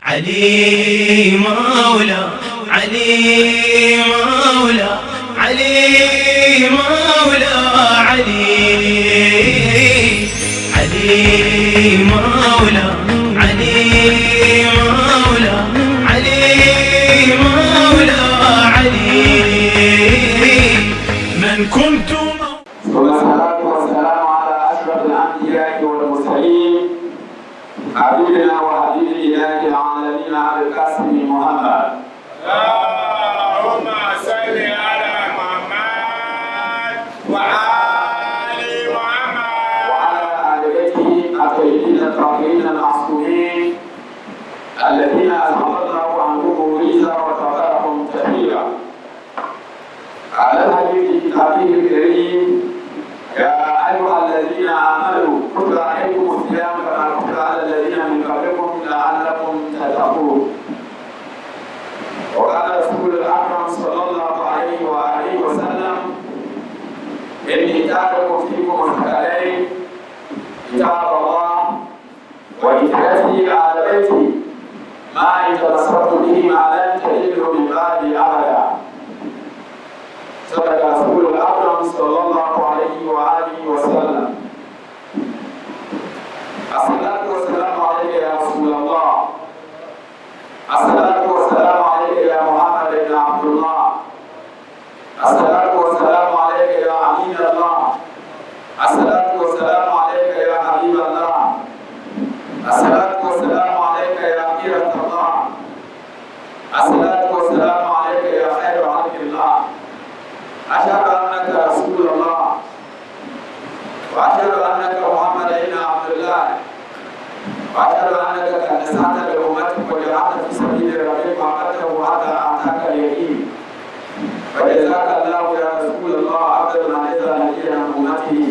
علي مولى علي مولى علي مولى علي علي مولى علي مولى علي مولى علي من كنت ثم الصلاة والسلام على أشرف الأنبياء والمرسلين حبيبنا وحبيب إله العالمين أبي القاسم محمد. اللهم صل على محمد وآل محمد. وعلى آل بيته الطيبين الطاهرين المعصومين الذين أذهب الله عنهم الرجس وطهرهم تطهيرا. على الحديث كتابه الكريم: يا أيها الذين آمنوا كتب عليكم الصيام كما كتب على الذين من قبلكم لعلكم تتقون. وقال رسول الأكرم صلى الله عليه وآله وسلم: إني تارك فيكم الثقلين، كتاب الله وعترتي آل بيتي، ما إن تمسكت بهما لن تضلوا من بعدي أبدا. صدق رسول الأكرم صلى الله عليه وآله وسلم. الصلاة والسلام عليك يا رسول الله، الصلاة والسلام عليك يا محمد بن عبد الله، الصلاة والسلام عليك يا أمين الله، الصلاة والسلام عليك يا حبيب الله، الصلاة والسلام عليك يا خيرة الله، الصلاة والسلام عليك يا خير خلق الله. أشهد أنك رسول الله وأشهد أنك محمد بن عبد الله، وأشهد أنك قد نصحت لأمتك وجاهدت في سبيل ربك وعبدته حتى أتاك اليقين. فجزاك الله يا رسول الله أفضل ما جزى نبيا عن أمته.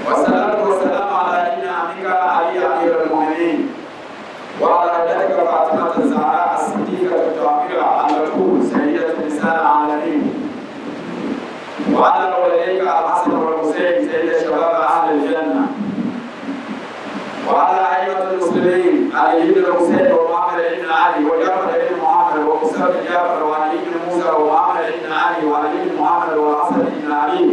والصلاة والسلام على ابن عمك علي أمير المؤمنين، وعلى ابنتك فاطمة الزهراء الصديقة الطاهرة البتول سيدة نساء العالمين، وعلى ولديك الحسن والحسين سيد شباب أهل الجنة، وعلى أئمة المسلمين علي بن الحسين ومحمد بن علي وجعفر بن محمد وموسى بن جعفر وعلي بن موسى ومحمد بن علي وعلي بن محمد والحسن بن علي،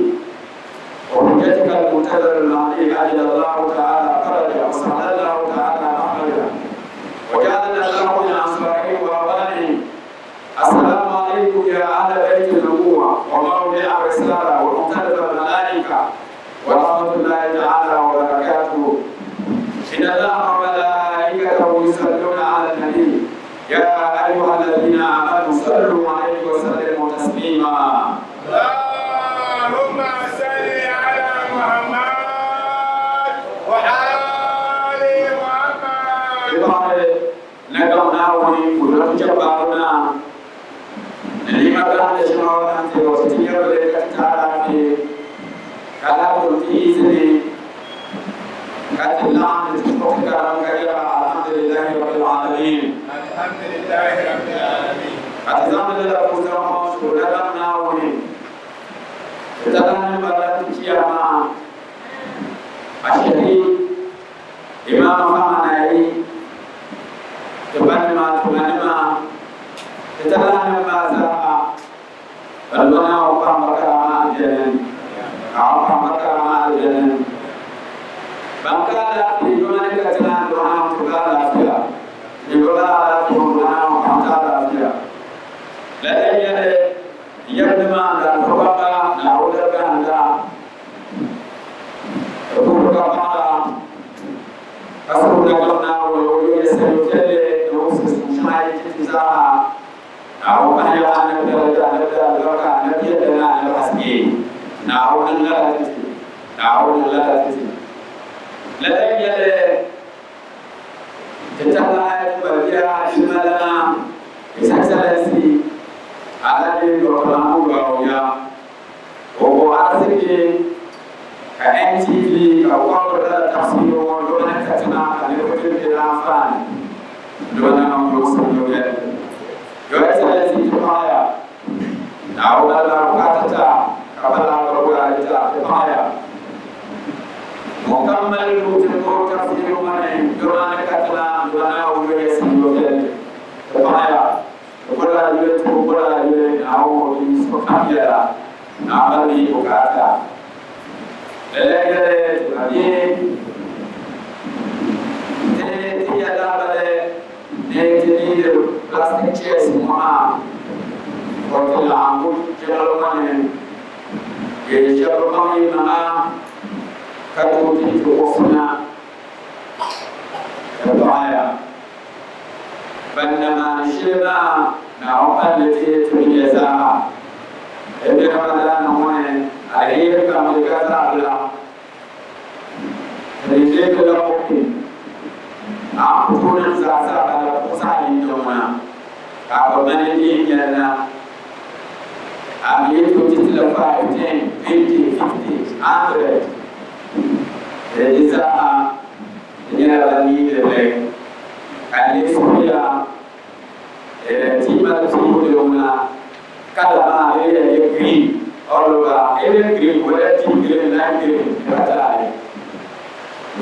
وحجتك المنتظر المهدي عجل الله تعالى فرجه وسهل الله تعالى مخرجه وجعلنا الله من أنصاره وأعوانه. السلام عليكم يا أهل بيت النبوة وموضع الرسالة ومختلف الملائكة ورحمة الله تعالى وبركاته. إن الله وملائكته يصلون على النبي يا أيها الذين آمنوا صلوا عليه وسلموا تسليما. اللهم صل على محمد وآل محمد. Nagam Naawuni kudrat jabbaruna nima bahandi shɛŋa n ti o ti nyɛrili ka ti taai laafee ka lahi boli ti izini ka ti laɣim ni ti kpuɣi karim ka yɛra alhamdulillahi rabbil alamin. Alhamdulillahi rabbil alamin. Ka ti zaŋdi lala puhiri ŋɔ suhuri Nagam Naawuni ti talahi ni bala ti chiya maa ashahid Imam Khamenei ti banima ti manima ti talahi maa zaa ban lɔna o kpamba karama aljanna ka o kpamba karama aljanna ban ka lafiya yomani ka ti naan dɔna ti ba lafiya ni ba lafiya dɔna ka ta lafiya lala yɛli yɛbnima da tɔbaba na o dabganda ka paɣa ka suhu Nagam Naawuni o yuli sayo piɛlli ni o sunsum shɛŋa yi ti ti zaaha na o pahiya anabi daraja, anabi albarka, anabi yɛlli na anabi haske. Naawuni lala ti ti, Naawuni lala ti ti. Lala yɛli ti tahi babiya ʒimalana His Excellency Alhaji Dr. Mahmoud Bawumia o bo arziki ka NTV ka kɔbiri lala tafsiri ŋɔ luɣili katina ka niriba ti be anfaani dɔna yuɣusim yuɣili. Your Excellency, ti paɣaya Naawuni Allah bukaata ta ka bala gura ta ti paɣaya ŋun kam mali nuu ti bori tafsiri ŋɔ ni dɔna ni katina dɔna wuliya si. pam yɛla Naawuni mi bukaata. Lala yɛli ka bɛ ti ti ya lahibali ni ti niŋdi plastic chairs ŋɔ maa ka ti laɣingu jiŋli ŋɔ ni bɛ shɛba bi maŋ yi maŋa ka tooi ti ti kuɣusi na ka paɣaya. Ban na maani shili maa, Naawuni palli ti ti dunia zaa. Di be Ramadana ŋɔ ni, aliheri kam di ka zaɣibila. Di deei la booking. A ku tooi niŋ zaa zaa bala kuɣusi ayi n-niŋ ŋuna, ka a bi mali yi nyɛli na. A mi yi tooi ti ti la 5, 10, 20, 50, 100. Di di zaa Di nyɛla ban niŋdi li ka di lee suhuya ti mali piibu ŋuna kala maa di yɛn nyɛ green all over either green whether deep green light green di ka taali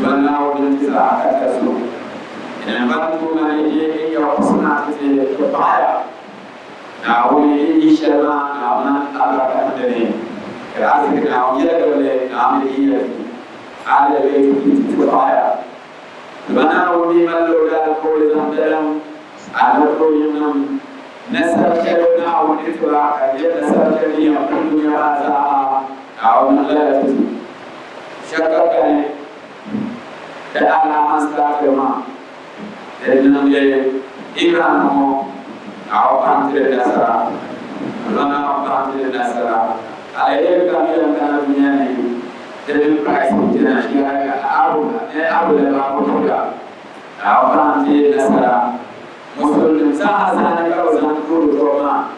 ban Naawuni ni ti zaa ka ta so nin ban tuuma ni je n yɛri kuɣusi maa ti ti ti paɣaya Naawuni yi yi shɛli maa Naawuni alibarika niŋ di ni ka arziki Naawuni yɛligiri li Naawuni yi yɛli Ahl al-Bayt ti ti paɣaya. Dama Naawuni mi malila o daalikauli zaŋ dalim Annabi Ibrahimnim nasara shɛli Naawuni ni ti ba ka di nyɛ nasara shɛli din yɛn pili dunia maa zaa. Naawuni niŋ lala ti ti. Shakka kani di alaama n-startiri maa din niŋdi Iran ŋɔ Naawuni paɣim ti di nasara. Dama Naawuni paɣim ti di nasara. Aliheri kam yɛn kana dunia ni. David Price International Abu Naawuni nasara Musulunnim zaa zaa ni ka bɛ zaŋ tuuri tɔbu maa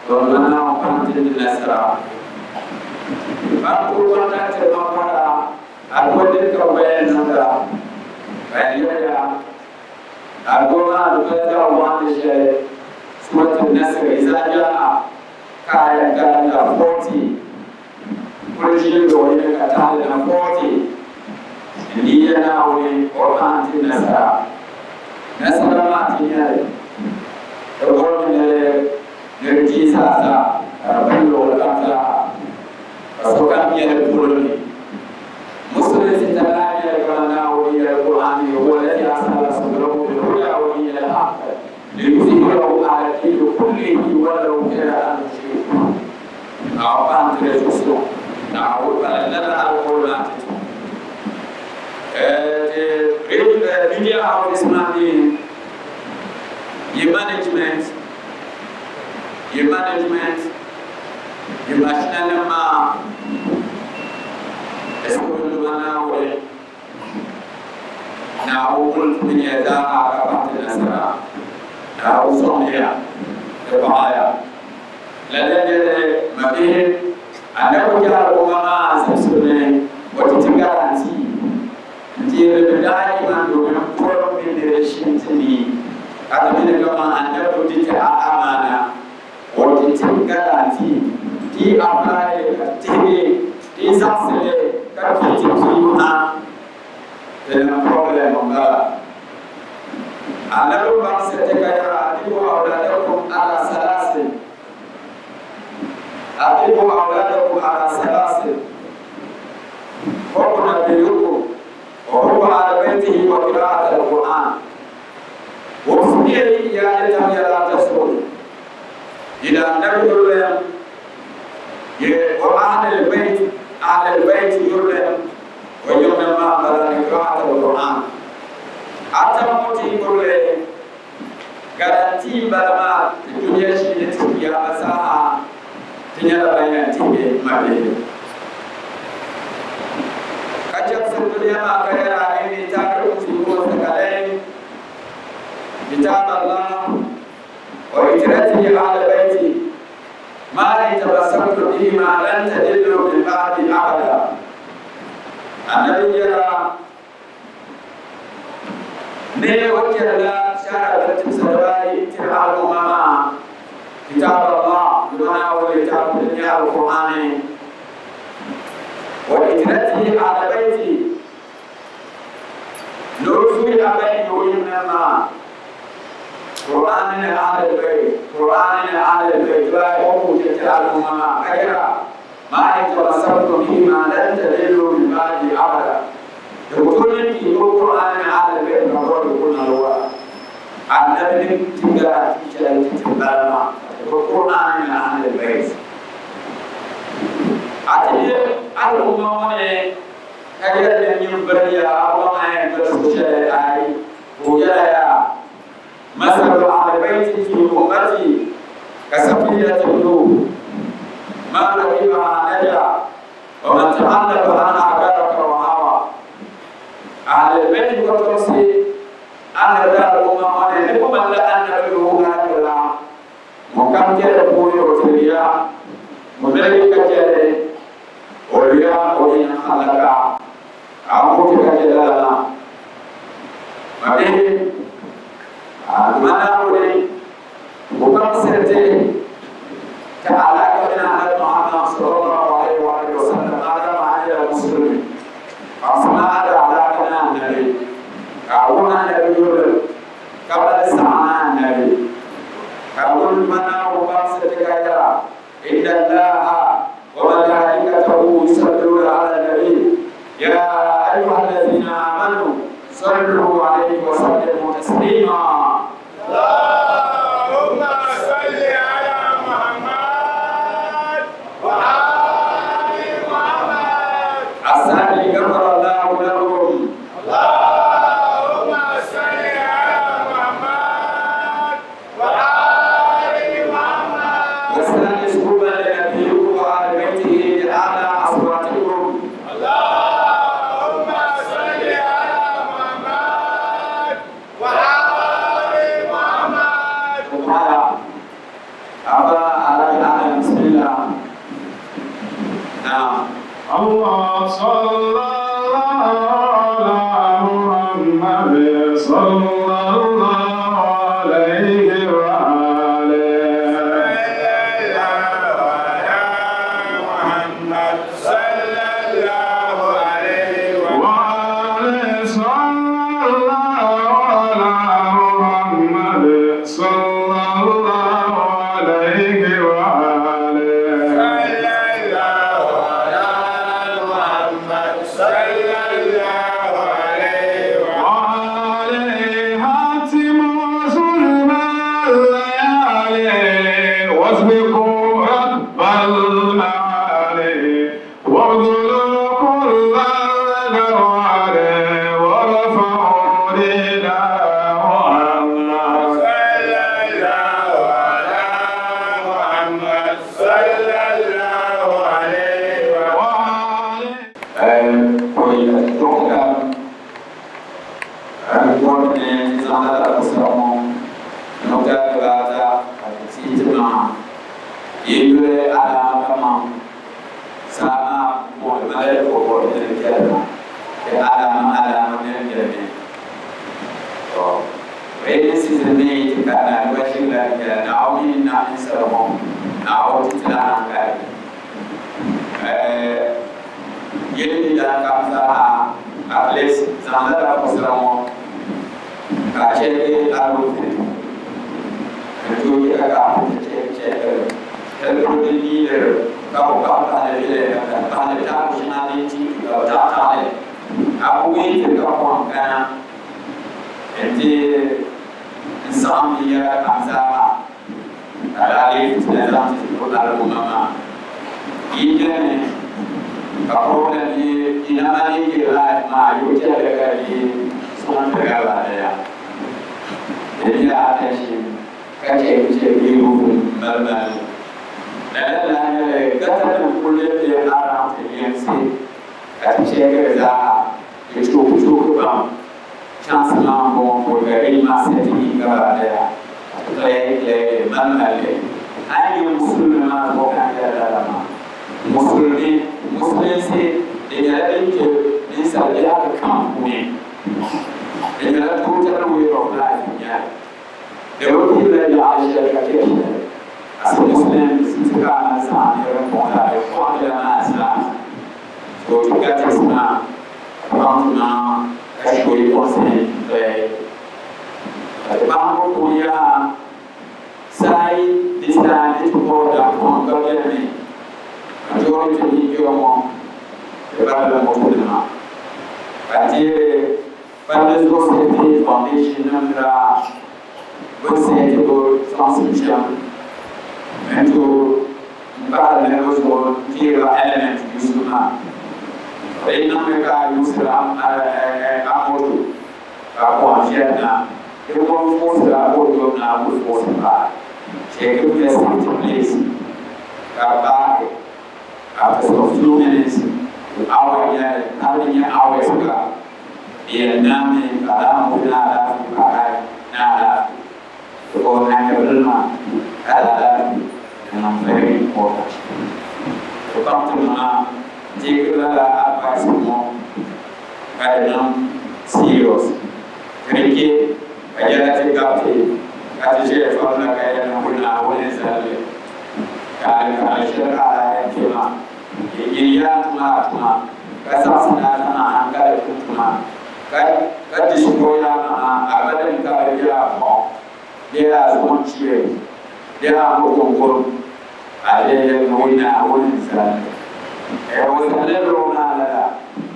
to n Naawuni paɣa ti di nasara. Ban kuri wan na tiri ma para a din ka waya niŋda ka n yɛliya adua maa di pala zaɣ waɣinli shɛli Suratul Nasr Iza Jaa ka a yɛn karinda 40 Kuli ʒili luɣ yini ka tahili na 40 N-niiya Naawuni o paɣa n-ti nasara. Nasara maa ti nyɛli di bɔrimi ni ni di dii zaa zaa ka di pili luɣili kam zaa ka sokam nyɛ di polo ni. Musulinsi talahi nyɛli kaman Naawuni yɛli Qur'an ni, Huwa allazi arsala rasulahu bil-huda wa dini al-haqq liyuzhirahu ala dini kullihi walau kariha al-mushrikun. Naawuni paɣa n-ti di zuɣusuŋ. Naawuni pala lala alikauli maa ti ti. The media houses maa mi yi management, yi management, yi mashina nim maa di suhuri Naawuni. Naawuni kul ti nyɛ zaa ka pahi ti nasara. Naawuni sɔŋmiya di paɣaya. Lala n-nyɛ li mabihi, Anabi Jɛhal o ma maa zibisibu ni o ti ti garantii n-deeri bɛ daa'iman domin pɔri mini di di shim ti ni ka ti mi ni kaman Anabi di ti a amaana o ti ti garantii ti apply li ka ti tihigi ti zaɣisi li ka pii ti piibu ha ti niŋ problem m-bala. Anabi baŋsi ti ka yɛra adibu awladakum ala salasin adibu awladakum ala salasin hubbu nabiyukum wa hubbu ahli baytihi wa qira'at al-Qur'an wumsiya yi iyali tam yɛla tasuri ila anabi yurilim ye wa ahli al-bayt ahli al-bayt yurilim wa yumna ma bala ni qira'at al-Qur'an atam ŋɔ ti gurili garantii bala maa ti dunia shee ni ti kiyama zaa ti nyɛla ban yɛn tihimi mabihi ka chɛbisiri dunia maa ka yɛra inni taariku fi thaqalain kitab Allah wa itratihi ahla baiti ma in tamassaktum bihima lan tadillu min ba'di abada. Annabi yɛra ni o chɛrila shɛhira din timsa dibaayi tiri al'umma maa kitab Allah di maana o litaafi din nyɛ Al-Qur'ani wa itratihi ahla baiti ni o zuliya ban nyɛ o yiŋnim maa Qur'ani. Qur'ani ni Ahlul Bayt, Qur'ani ni Ahlul Bayt, ba ko ku ti al'umma ma kayra ma in tamassaktum bihima lan tadillu min ba'di abada. Da mutumin ki ko Qur'ani ni Ahlul Bayt ma ko ko na ruwa. Annabi tiga ti ti balama ko Qur'ani ni Ahlul Bayt. Ati al'umma ne kayra ne min bariya Allah ya barsu ai وجاء مثل أهل بيتي في أمتي كسفينة النوح، من ركبها نجا ومن تخلف عنها غرق وهوى. أهل البيت وتوصي أن دار الأمم لكم لا أن نبيه مكان كده وتريا مدرك كده وليا وإن خلق أمرك كده Mabini mana wuri bukan sirte ta alaka min annabi Muhammad sallallahu alaihi wa alihi wasallam ada ma'ana muslimi asma ada alaka min annabi kawuna annabi yul kabal sama annabi kawun mana bukan sirte kaya inna allaha wa malaikatahu yusalluna ala nabi ya ayyuhallazina amanu صلوا عليه وسلموا تسليما. اللهم صل على محمد وآل محمد. الثاني غفر الله لهم. اللهم صل على محمد وآل محمد. والثاني سبوبا لنبيكم وآل بيته بأعلى أصواتكم. اللهم صل على محمد وآل محمد. وقال أبا على العالم بسم الله. نعم. الله صلى الله على محمد صلى الله عليه وآله. صلى الله على محمد صلى الله عليه وآله صلى الله على محمد صلى الله عليه وآله. صلى الله على محمد صلى الله عليه وآله حاتم ظلم الليالي واسبقوا رب المعالي وابذلوا كل الغوالي ورفعوا رداء الله. صلى الله على محمد صلى الله عليه وآله Donc, ne zaŋla la kusira ŋɔ nɔga dibaata ka ti ti maŋa yi yuli alaama kaman saa maa buɣi mali buɣi ni di biɛlima di alaama alaama ni di biɛlimi to rainy season ni ti kana gba shigila di biɛla Naawuni ni na ninsala ŋɔ Naawuni ti tila hankali yeli ni daa kam zaa at least zaŋla la kusira ŋɔ ka chɛ arofi ka tooi ka ka chɛ chɛ ka leader ka ko ka pa le le ka pa le ta ko na ni ti ka ta ta le a ku wi ti ka ko kana enti nsam ya kam zaa ka la le ti na zam ti ko la ko mama yi ne ka problem yi ina ma ni ke life ma yo che le ka yi son ka ba ya ni ya attention ka che che yi ru mal mal la la la ka ta ku kulle ye ara te yensi ka che ke za ye chu chu ku ba chance ma bon ko ga ri ma se ti ka ba ya le le mal mal le ai yo musulmi ma ko ka ya la la ma musulmi musulmi de nyɛla din chɛ ninsal biɛhigu kam puuni di nyɛla total way of life nyɛli di bi piila yaɣa shɛli ka chɛ shɛli as a Muslim ti ka na zaa niriba kɔŋ la di kɔŋ la maa zaa so ti ka ti sima baŋ na ka shuri kɔsi bɛɛ ka ti baŋ ko puuni yaa. Saha yi di saha ni ti bɔri daŋ ka beni mi majority ni kpɛŋɔ ŋɔ di balila moto nima ka deeri palli zuɣu safety foundation nim daa bi safety bi sɔŋsim shɛm n tooi n pahiri niriba zuɣu n deeri ba element yuusibu maa. Di yi niŋmi ka a yuusiri a moto ka pɔhim viɛli na, di kom foosiri a moto na kuli foosi paai. Chɛ ka bɛ safety place ka paaki after some few minutes to hour yɛli hali di nyɛ hours ka bɛ yɛn naami ka lala moto ni alaafee ka hali ni alaafee because anyabili maa ka lala di niŋ very important. To pam ti maŋa n-teegi lala advice ŋɔ ka di niŋ serious. Ti di che ka yɛla ti gariti ka ti ʒiya fabila ka yɛli ni kuli Naawuni ni zali li ka alikauli shɛli ka a daa yɛn kpe maa di nyini yaa tuma a tuma ka zaɣisi ni a zaŋ a hankali tum tuma ka ka destroy a maŋa a balim ka bɛ bela a buɣim bee a zuɣu n-chiri bee a moto n-kurim a lee yɛli ni o Naawuni ni zali li. Ɛɛ o zalila lɔɔ maa lala,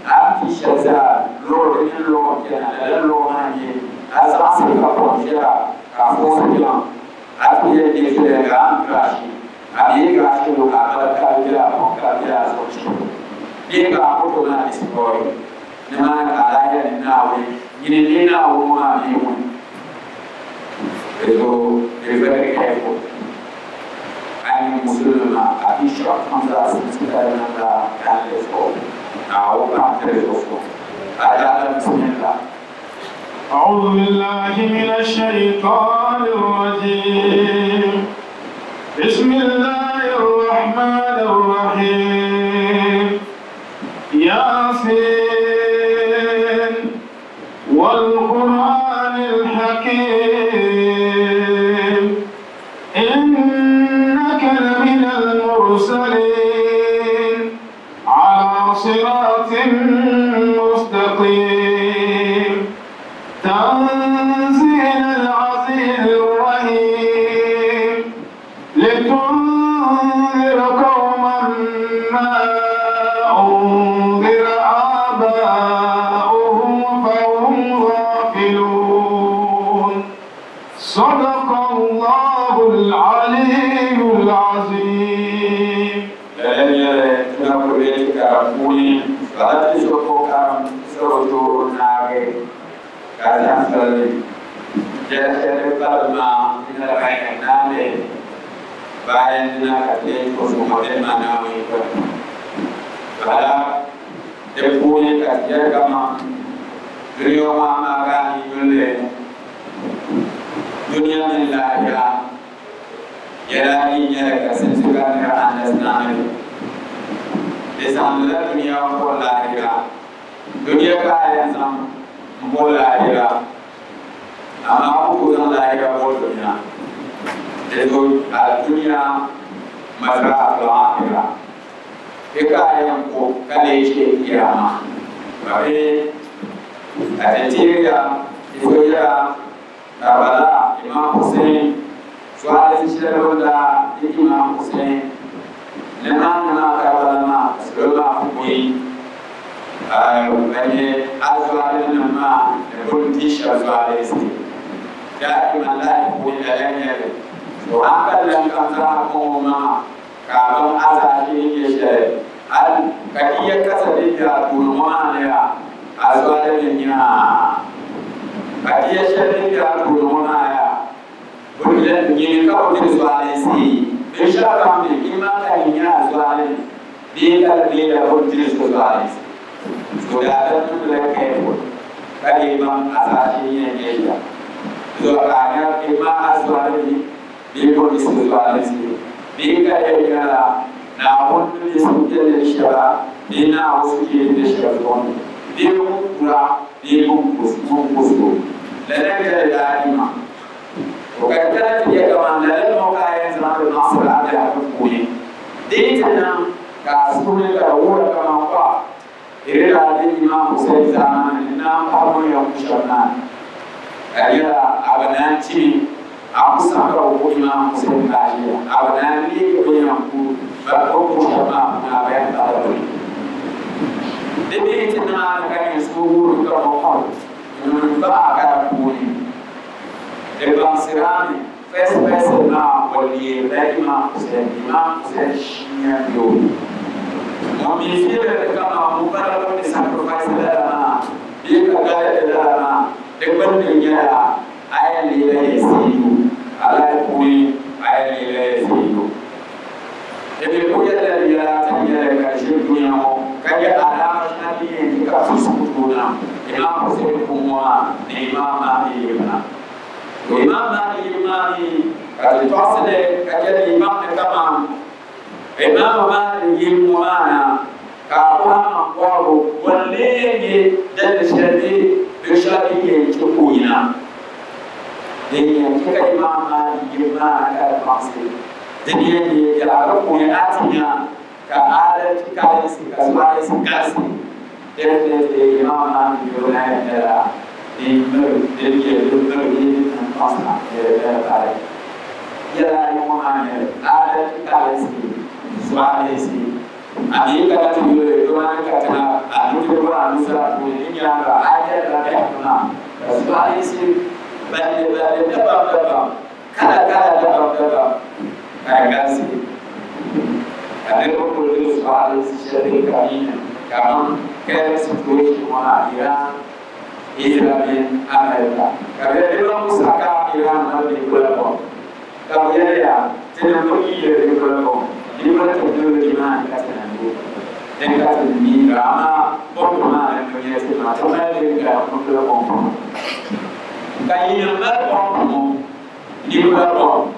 a ni ti shɛli zaa lɔɔ di mini lɔɔ n-kpɛna, lala lɔɔ maa n-nyɛ a zaɣisi ka pɔhim viɛla ka a foosi kpiɔŋ, a ti yɛn nyɛ shɛli ka a ni girashi, a mi yi girashi lu ka a bali ka di bela a pɔhim ka di bela a zuɣu chirigu bee ka a moto maa destroy. Nimaani ka a daa yɛli ni Naawuni, Nyini n-lee Naawuni ŋɔ maa bee ŋuni? Dinzuɣu be very careful. A yi niŋ musulimi maa, a binshɛɣu kam zaa simsitali niŋla galli zuɣu, Naawuni paɣ tiri zuɣu so. A daa lan bismillah. أعوذ بالله من الشيطان الرجيم بسم الله الرحمن الرحيم ياسين والقرآن الحكيم إنك لمن المرسلين على صراط مستقيم تنزيل العزيز الرحيم لتنذر قوما ما أنذر آباؤهم فهم غافلون صدق الله العلي العظيم. Lala nyɛli tuna kuli ti karim puuni lala ti zuɣu karim sɔrɔto naagi ka zaŋ soli jɛli shɛli balim maa nyɛla ban yɛn naani bayan dina ka ti kɔsuŋɔ din maa Naawuni kpɛm lala di puuni ka ti yɛli kaman dunia ŋɔ amaa ka a ni yuli dunia mini lahira Yɛla ayi nyɛli ka simsi ka nira understand li. Bɛ zaŋdila dunia m-bo laahira. Dunia ka a yɛn zaŋ m-bo laahira, amaa a ku tooi zaŋ laahira bo dunia. Di zuɣu a dunia mazra'atul aakhira. Bɛ ka a yɛn ko ka lee chɛ kiyama. Ka bɛ ka ti teeriya ti so yɛla Karbala Imam Hussein zuɣalisi shɛli bɛ ni daa di Imam Hussein ni maa ni maa Karbala maa ka salo maa ku buyi ban nyɛ azuɣalinima maa ni bɛ ni di shɛba zuɣalinsi daa'iman lahi puuni lala n-nyɛ li. To a ni kali lan kam zaa bɔŋɔ maa ka a baŋ a zaashee ni nyɛ shɛli hal ka di ya kasa din be a tooni ŋɔ maa ni la, a zuɣali ni nya a. Ka di ya shɛli din be a tooni ŋɔ maa yaa, bɛ nyini ka bɛ diri zuɣalinsi binshɛɣu kam ni, imaa ka di nya a zuɣali ni bee ka di leela bɛ ni diri so zuɣalinsi. So daadam niŋdila careful ka lee baŋ a zaashee ni yɛn nyɛ shɛm. Di zuɣu ka a nya imaa a zuɣali ni bee bɛ ni su zuɣalinsi bee ka yɛli nyɛla Naawuni ni be suhupiɛlli ni shɛba bee Naawuni suhupiɛlli be shɛba zuɣu ni bee ŋun kura bee ŋun ku so. Lala n-nyɛli daa'ima. O ka di kana ti yɛ kaman lala noo ka a yɛn zaŋ ti maɣisiri a biɛhigu puuni. Di yi ti niŋ ka a suhu ni ka di wuhiri kaman kɔɣa di daa be Imam Hussein zaamani ni naan paɣ ŋun yɛn ku shɛba maa ni, ka di nyɛla a bi naan chimi. A ku saɣi ka bɛ ku Imaam Hussein baɣiya, a bi naan leegi bɛ yɛn ku ba o ni ku shɛba maa puuni a bi yɛn pahila bɛ ni. Di mi yi ti niŋ a ni ka nyɛ suhuguuri ka mɔɣiri ŋun baɣa ka di puuni, di baŋsiri a mi first person maa o leerila Imaam Hussein, Imaam Hussein shia n-be o ni. Ŋun mi fiili li kaman Mubarak ni sacrifice lala maa bee ka galindi lala maa, di gbunni nyɛla A yɛn leela Yaziidu, a lahi puuni a yɛn leela Yaziidu. Di mi ku yɛlila di yɛla ti ni yɛli ka di ʒiri dunia ŋɔ ka nyɛ alaama shɛŋa din yɛn chɛ ka fuɣisigu tooi niŋ Imaam Hussein kum ŋɔ maa ni Imaam Mahdi yimina. To Imaam Mahdi yim maa mi ka ti tɔɣisi li ka chɛ ni yi baŋ ni kaman Imaam Mahdi yim ŋɔ maa na ka a bɔhi a maŋ bɔhigu, Bɔ n-lee yɛn nyɛ daliri shɛli bee binshɛɣu din yɛn chɛ ka o yina? Din yɛn chɛ ka Imaam Mahdi yim maa na ka di kpaŋsi din yɛn nyɛ biɛhigu puuni a ti nya ka adalci kalinsi ka zualinsi galisi. Definitely Imaam Mahdi yibu na yɛn nyɛla din miri din nyɛ din miri bee din niŋ kpaŋsi na ni di bela pali. Yɛla ayi ŋɔ maa nyɛli adalci kalinsi zualinsi. A mi ka ti yuli dɔna ni ka tiŋa a nudirigu a nuzaa puuni di nyaaŋa a yɛrila biɛhigu maa ka zualinsi balli balli dabam dabam kala kala dabam dabam ka di galisi ka niriba kuli diri zualinsi shɛli din ka mi ni kaman current situation ŋɔ maa Iran, Israel mini America ka bɛ niriba ku saɣi ka Iran mali nuclear bomb. Ka bɛ yɛli ya, Tinim bi mi yɛli ninkura bɔŋ, ninkura technology maa ni ka ti na mi, din ka ti ni mi ka amaa bɔmbu maa ni mi yɛli ti maa, ti mali din gari ninkura bɔmbu ŋɔ. Ka yinim mali bɔmbu ŋɔ, ninkura bɔmbu,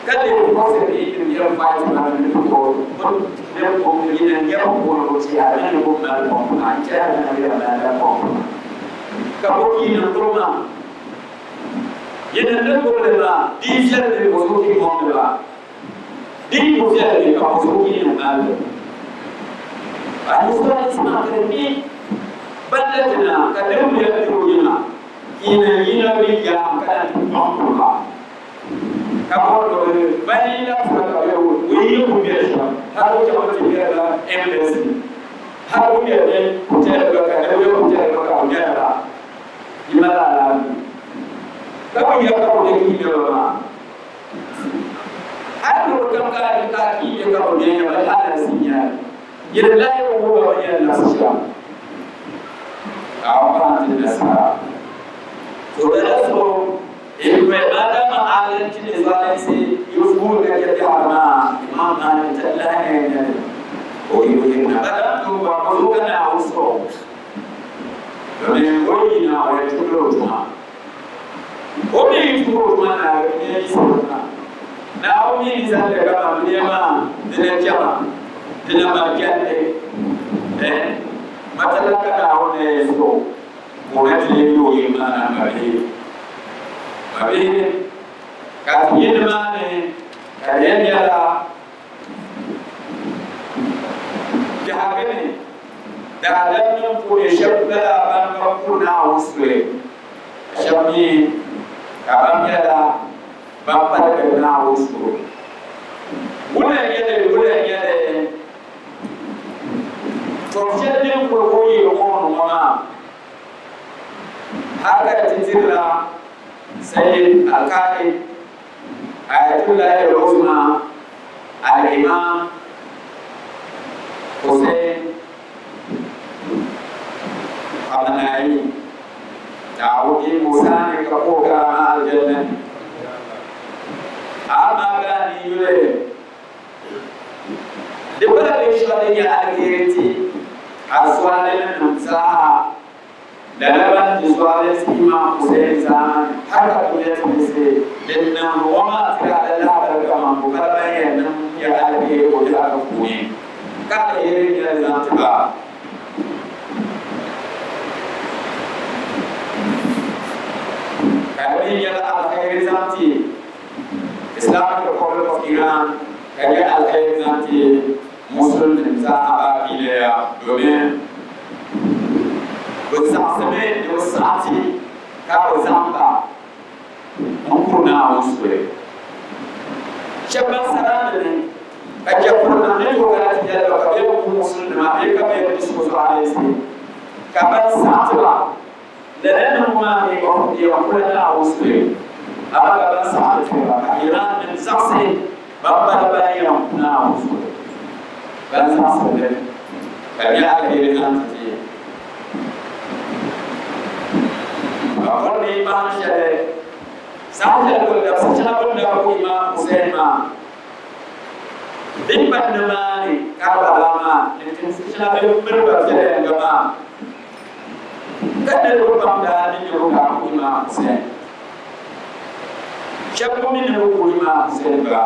ka leei buɣisi ni yinim yɛn fight maa ni ni tooi yinim yɛn puuni o tɛha ni ni bo mali bɔmbu maa, n tɛha ni na yɛn malila bɔmbu maa. Ka bo yinim gbubi maa. Yɛn ni gbubi li maa, di yi viɛli li, bɔzuɣu ka yi mɔŋ li maa? Di yi ku viɛli li, ka bɔzuɣu ka yi ni mali li? A ni zuɣu maa ka di mi banda dina ka din bi yɛn diri o yiŋa, ka yi niŋ yina bɛ yaam ka na ti kpaŋ kuri ba, ka bɔri ni bɛ ban yi labisira ka bɛ o yi yɛn ku bɛri shɛm, hal o chaŋ ti bɛrila embassy, hal o bɛri hotel gba ka niriba be hotel gba ka o bɛri ba. Yi mali alaafee ka bi ya ka o bɛ kiimɛ ba maa. Hali luɣili kam ka a yi ka a kiimɛ ka o bɛ ya ba hali a sinya yɛli lahi o wuhi ba bɛ yɛn laɣisi shɛm ka a pahi ti nasara. To lala zuɣu Ibrahim maadama adalci ni zaalinsi yi fuuri ka chɛ biɛhigu maa Imam Malik tallahi ni yɛn nyɛli o yi bi yirina. Badam tuuba o zuɣu ka Naawuni sɔɣ o. Domin o yi yina o yɛn tumla o tuma. O mi yi tum o tuma naagi di nyɛla yi sani maa. Naawuni mi ni zaŋ li kaman dunia maa dina chɛma, dina mali chandi. Eh, matala ka Naawuni na yɛn suhi o ka o na ti lee yi o yim maa na m-ba bihi. Ba bihi, ka ti yi nimaani ka di yɛn nyɛla Biɛhigu ni, daadamnim puuni shɛb bela ban ka ku Naawuni soli, ka shɛb mi ka ban nyɛla ban paligi Naawuni suhu. Wula n-nyɛ li? Wula n-nyɛ li? Tɔb shɛli din kul ku yi ŋɔ ni ŋɔ maa, hal ka di ti dirila Sayyid Al-Qa'id Ayatullahi al-Uzma Al-Imam Hussein Khamenei Naawuni Musa ni ka o ka aljanna ni. Amaa gani yuli di pala binshɛɣu din nyɛ alheri ti a zualɛnnim zaa. Lala ban di zualinsi Imam Hussein zaamani hal ka dunia tilisi din niŋdi ŋɔ maa tiri a di lahabali kaman bo pala ban yɛn niŋ ya aliheri o biɛhigu puuni ka aliheri nyɛli zaŋ ti ba. Ka di mi nyɛla aliheri zaŋ ti Islamic Republic of Iran ka nyɛ aliheri zaŋ ti Musulnim zaa baakilɛya domin bɛ zaɣisimi ni bɛ saɣi ti ka bɛ zaŋ ba. n kuri Naawuni soli. Shɛba ban sarandi ni ka chɛfurinim ni tooi kana ti yɛli ba ka bɛ yɛn ku Musulinima bee ka bɛ yɛn di so zuɣu aleesi, ka ban saɣiti ba lala niŋbu maa mi bɛ yɛn kula Naawuni soli, amaa ka ban saɣiti tuhi ba ka Iran nim zaɣisi ban pala ban yɛn ku Naawuni soli, ban zaɣisiri li ka nyɛ alheri zaŋ ti ti. Ka bɔri ni yi baŋ shɛli, saha shɛli bɛ dabisi shɛŋa bɛ ni daa ku Imaam Hussein maa, bɛ ni pa nimaani Karbala maa ni tinsi shɛŋa din miri ba viɛnyɛliŋga maa, ka niriba pam daa ni niriba ka ku Imaam Hussein. Shɛba bi mi ni bɛ ku Imaam Hussein gba.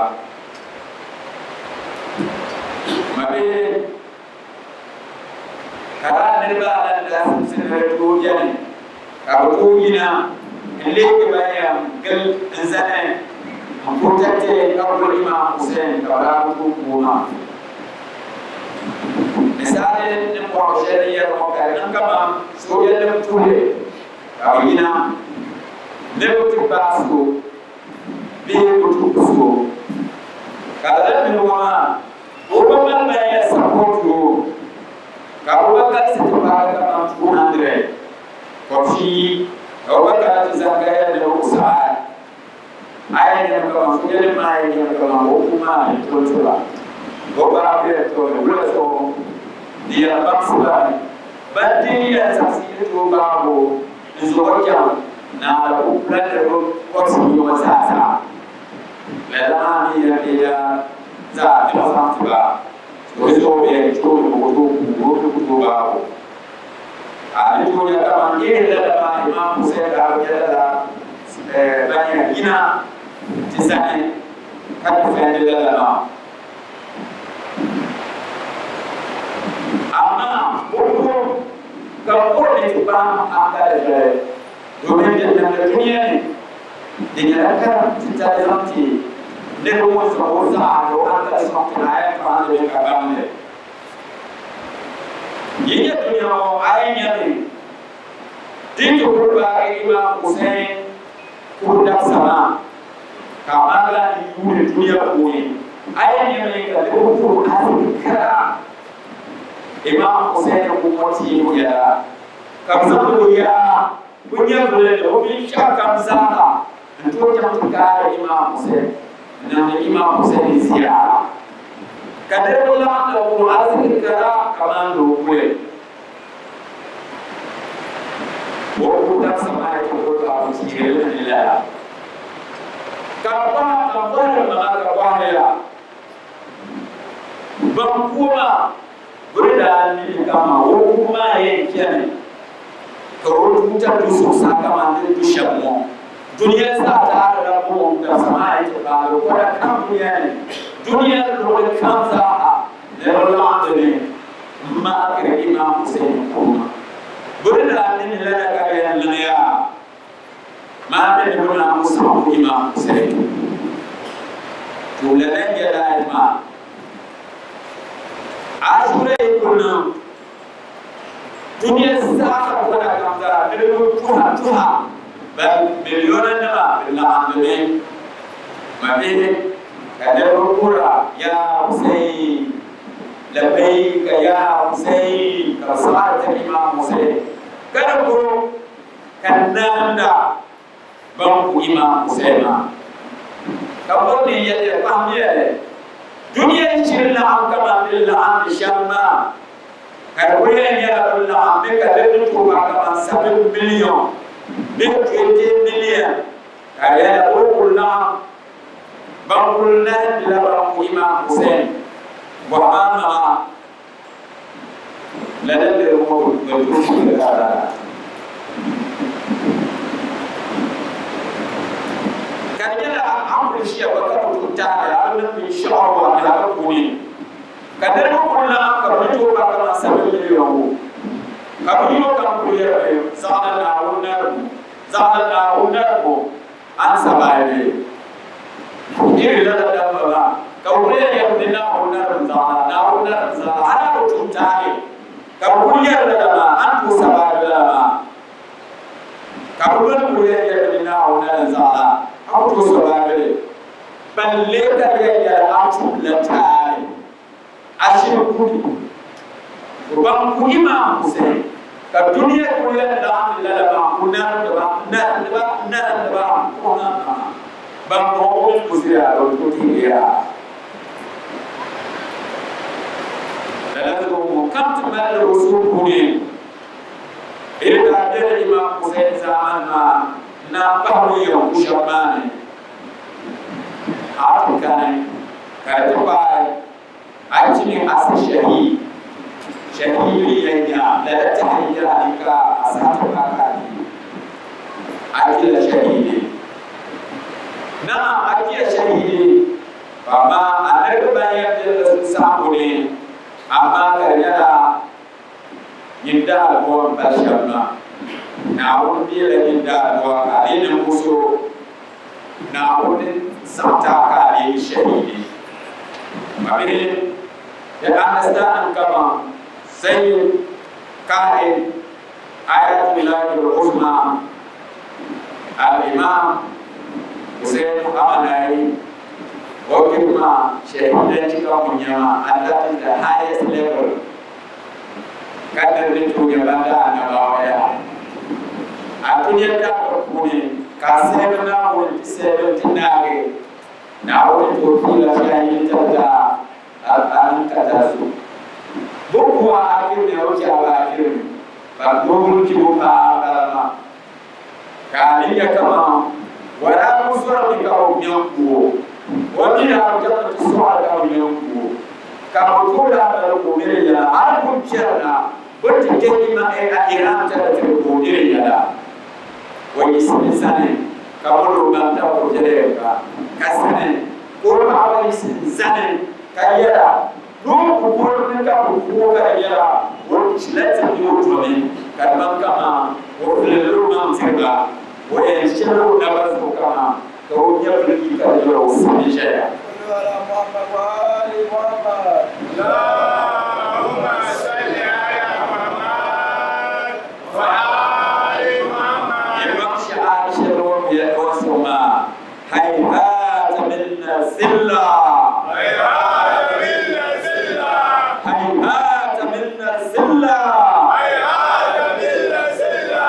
Mabihi. Ka lala niriba ata daa simsi ni di tooi beni ka bɛ tooi yina n-leegi ban yɛn gili n-zani m-protecti ka guli Imam Hussein ka bɛ daa bi tooi ku o maa. Misali ni bɔhigu shɛli ni yɛri ŋɔ ka di niŋ kaman soojanima tuhili ka bɛ yina ni bɛ ti gbaai so bee bɛ ti ku so ka lala niriba maa O ba mali ban yɛn support o ka o ba galisi ti paagi kaman 200 kɔbishiyi ka o ba kana ti zani ka yɛli ni o ku saɣi a yɛn nyɛmi kaman so yɛli maa yɛn nyɛmi kaman o ku maa ni toli ti ba o ba a ku yɛn toli wula zuɣu di yɛn baŋsi ba ni ban deei yɛn zaɣisi yili ti o baabu n zuɣu chaŋ naa la ku kula niriba kɔbisiyi ŋɔ zaa zaa. Lala maa mi yɛn bɛ ya zaa ti ba zaŋ ti ba, to di zuɣu bɛ yɛn tooi ni ku tooi kuui o ni ku tooi baag o. A ni tooi nya kaman irin lala maa Imam Hussein daa bi nya lala ban yɛn yina ti zani ka defend lala maa. Amaa o ko ka o ni ti kpahim hankali shɛli domin din niŋdi dunia ni. Di nyɛla karim titali zaŋ ti niriba ŋun zaŋ o zaɣa ni o hankali sɔŋ ti ni a yɛn fahindi li ka baŋ li. Yi nya dunia ŋɔ a yi nya li, di ti kuli baagi Imam Hussein kubu dabisa maa ka a maagi la ni yuuni dunia puuni a yi nya mi ka niriba kuri arziki kara Imam Hussein kum ŋɔ tiibu yɛla ka bɛ zaŋdi o yaa O nyɛvuli ni o binshɛɣu kam zaaha n-tooi chaŋ ti kaari Imam Hussein n-niŋdi Imam Hussein ziyaara. Ka niriba laɣimda o ariziki kara kaman ni o kuli. O ku dabisa maa yi ti kuli paai o chiiri li ni lala. Ka bɔha ka bɔhiri maŋa ka bɔhiri ya, Ban ku o maa Bɛ ni daa mi kaman o kubu maa yɛn chani ka o tuuta du zuɣusaa kaman di ni du shɛm ŋɔ, dunia zaa taarila buɣim dabisa maa yi ti paagi kɔda kam dunia ni, dunia luɣili kam zaaha niriba laɣindi mi m-maakiri Imam Hussein kubu maa. Bɛ ni daa mi ni lala ka bɛ yɛn niŋ yaa maa mi ni bɛ naan ku saɣim ku Imam Hussein. To lala n-nyɛ life maa. Ashura yi ku niŋ, dunia zaa ka kɔda kam zaa niriba tuha tuha bal miliyɔnanima di laɣimdi mi. Mabihi ka niriba kuhira, Yaa Hussein! Labbayka yaa Hussein! Ka bɛ saɣiri ti Imam Hussein ka di kuro ka naanda ban ku Imam Hussein maa. Ka bɔri ni n yɛli ya, kpahimmiya li. Dunia shiri laɣim kaman di laɣim ni shɛm maa, ka di kuli yɛn nyɛla bɛ laɣim mi ka di ni tooi ba kaman 7 million bee 20 million, ka di yɛla o kuli laɣim ban kuli nahindila ban ku Imam Hussein bɔhima maŋa. Lala niriba ŋɔ bi tooi shiri ka lala. Ka di nyɛla a ni kuli ʒiya gba ka bi tooi taali a bi niŋ binshɛɣu a biɛhigu puuni. Ka niriba kuli laɣim ka bɛ ni tooi ba kaman 7 million ŋɔ. Ka bɛ yino kam kuli yɛrimi zaɣila Naawuni naribu, zaɣila Naawuni naribu. A ni sabaai bee? Iri lala dabba maa, ka bɛ kuli yɛn yɛrimi ni Naawuni narim zaɣila, Naawuni narim zaɣila, hal a bi tum taali, ka bɛ kuli yɛri lala maa, a ni tooi sabaai lala maa? Ka bɛ gba ni kuli yɛn yɛrimi ni Naawuni narim zaɣila, a A ku tooi survive li. Balle ka di yɛn nyɛla a tumla taali, a shiri kuni. To ban ku Imam Hussein, ka dunia kuli yɛn laɣim ni lala maa ku narindi ba, n-narindi ba, n-narindi ba, n-kuhi maŋmaŋa. Ban bɔŋɔ bɛ ni ku ziri a, bɛ ku dihiri a. Lala zuɣu ŋɔ kam ti mali li o suhu puuni. Bɛ ni daa bela Imam Hussein zaamani maa n-naan pahi ŋun yɛn ku shɛba maa ni. A ti kani ka di ti paai a ti mi a sa shahid. Shahid mi yɛn nya lala tɛha yi yɛla ni ka a saha ti paai ka a kpi. A kpila shahidi. Naam, a kpiya shahidi, amaa a niriba ban yɛn bela suhusaɣiŋgu ni, amaa ka di nyɛla Nyin daa dua m-pali shɛm maa. Naawuni deela nyin daa dua ka a leei ninvuɣ so Naawuni ni saɣi ti a ka a leei shɛhiidi. Mabihi, di understanding kaman Sayyid Qaid Ayatullahi al-Uzma Al-Imam Hussein Khamenei o kpiri maa shɛhiidanchi ka ŋun nyɛ maa and that is the highest level. Ka nir ni tooi nya ban daa anabaawa yaa. A dunia dabiɛm puuni ka a sɛbi Naawuni ti sɛbi nti naagi Naawuni tooi piila shɛhi tarita a a niŋ katari zuɣu. Bɛ ku a a kpirimi a o chɛ a ba a kpirimi, ba doo kpibu paai bala maa. Ka a ni nya kaman o daa ku zɔrimi ka o ŋme n-ku o, o mi daa bi chaŋ nti sɔɣili ka bɛ ŋme n-ku o, ka bɛ tooi daa mali ka o miri yɛla hal pun kpɛri na bɛ ni ti kpe Iran territory ka o miri yɛla. O yiɣisimi zani ka bol o baŋtab o viɛlɛya ka zani ka o paɣiba yiɣisi n-zani ka yɛra, Ni o ku boli ni ka bɛ ku o ka di nyɛla o chila ti ni o domi ka di maŋ kaman o pilila o maŋ diri ba, o yɛn shɛhila o naba zuɣu kaman ka o nyɛvili yi ka di nyɛla o sani ʒɛya. Imam Sha'abi shɛli o ni yɛli o suhu maa. Hayhaata minna zilla. Hayhaata minna zilla. Hayhaata minna zilla. Hayhaata minna zilla.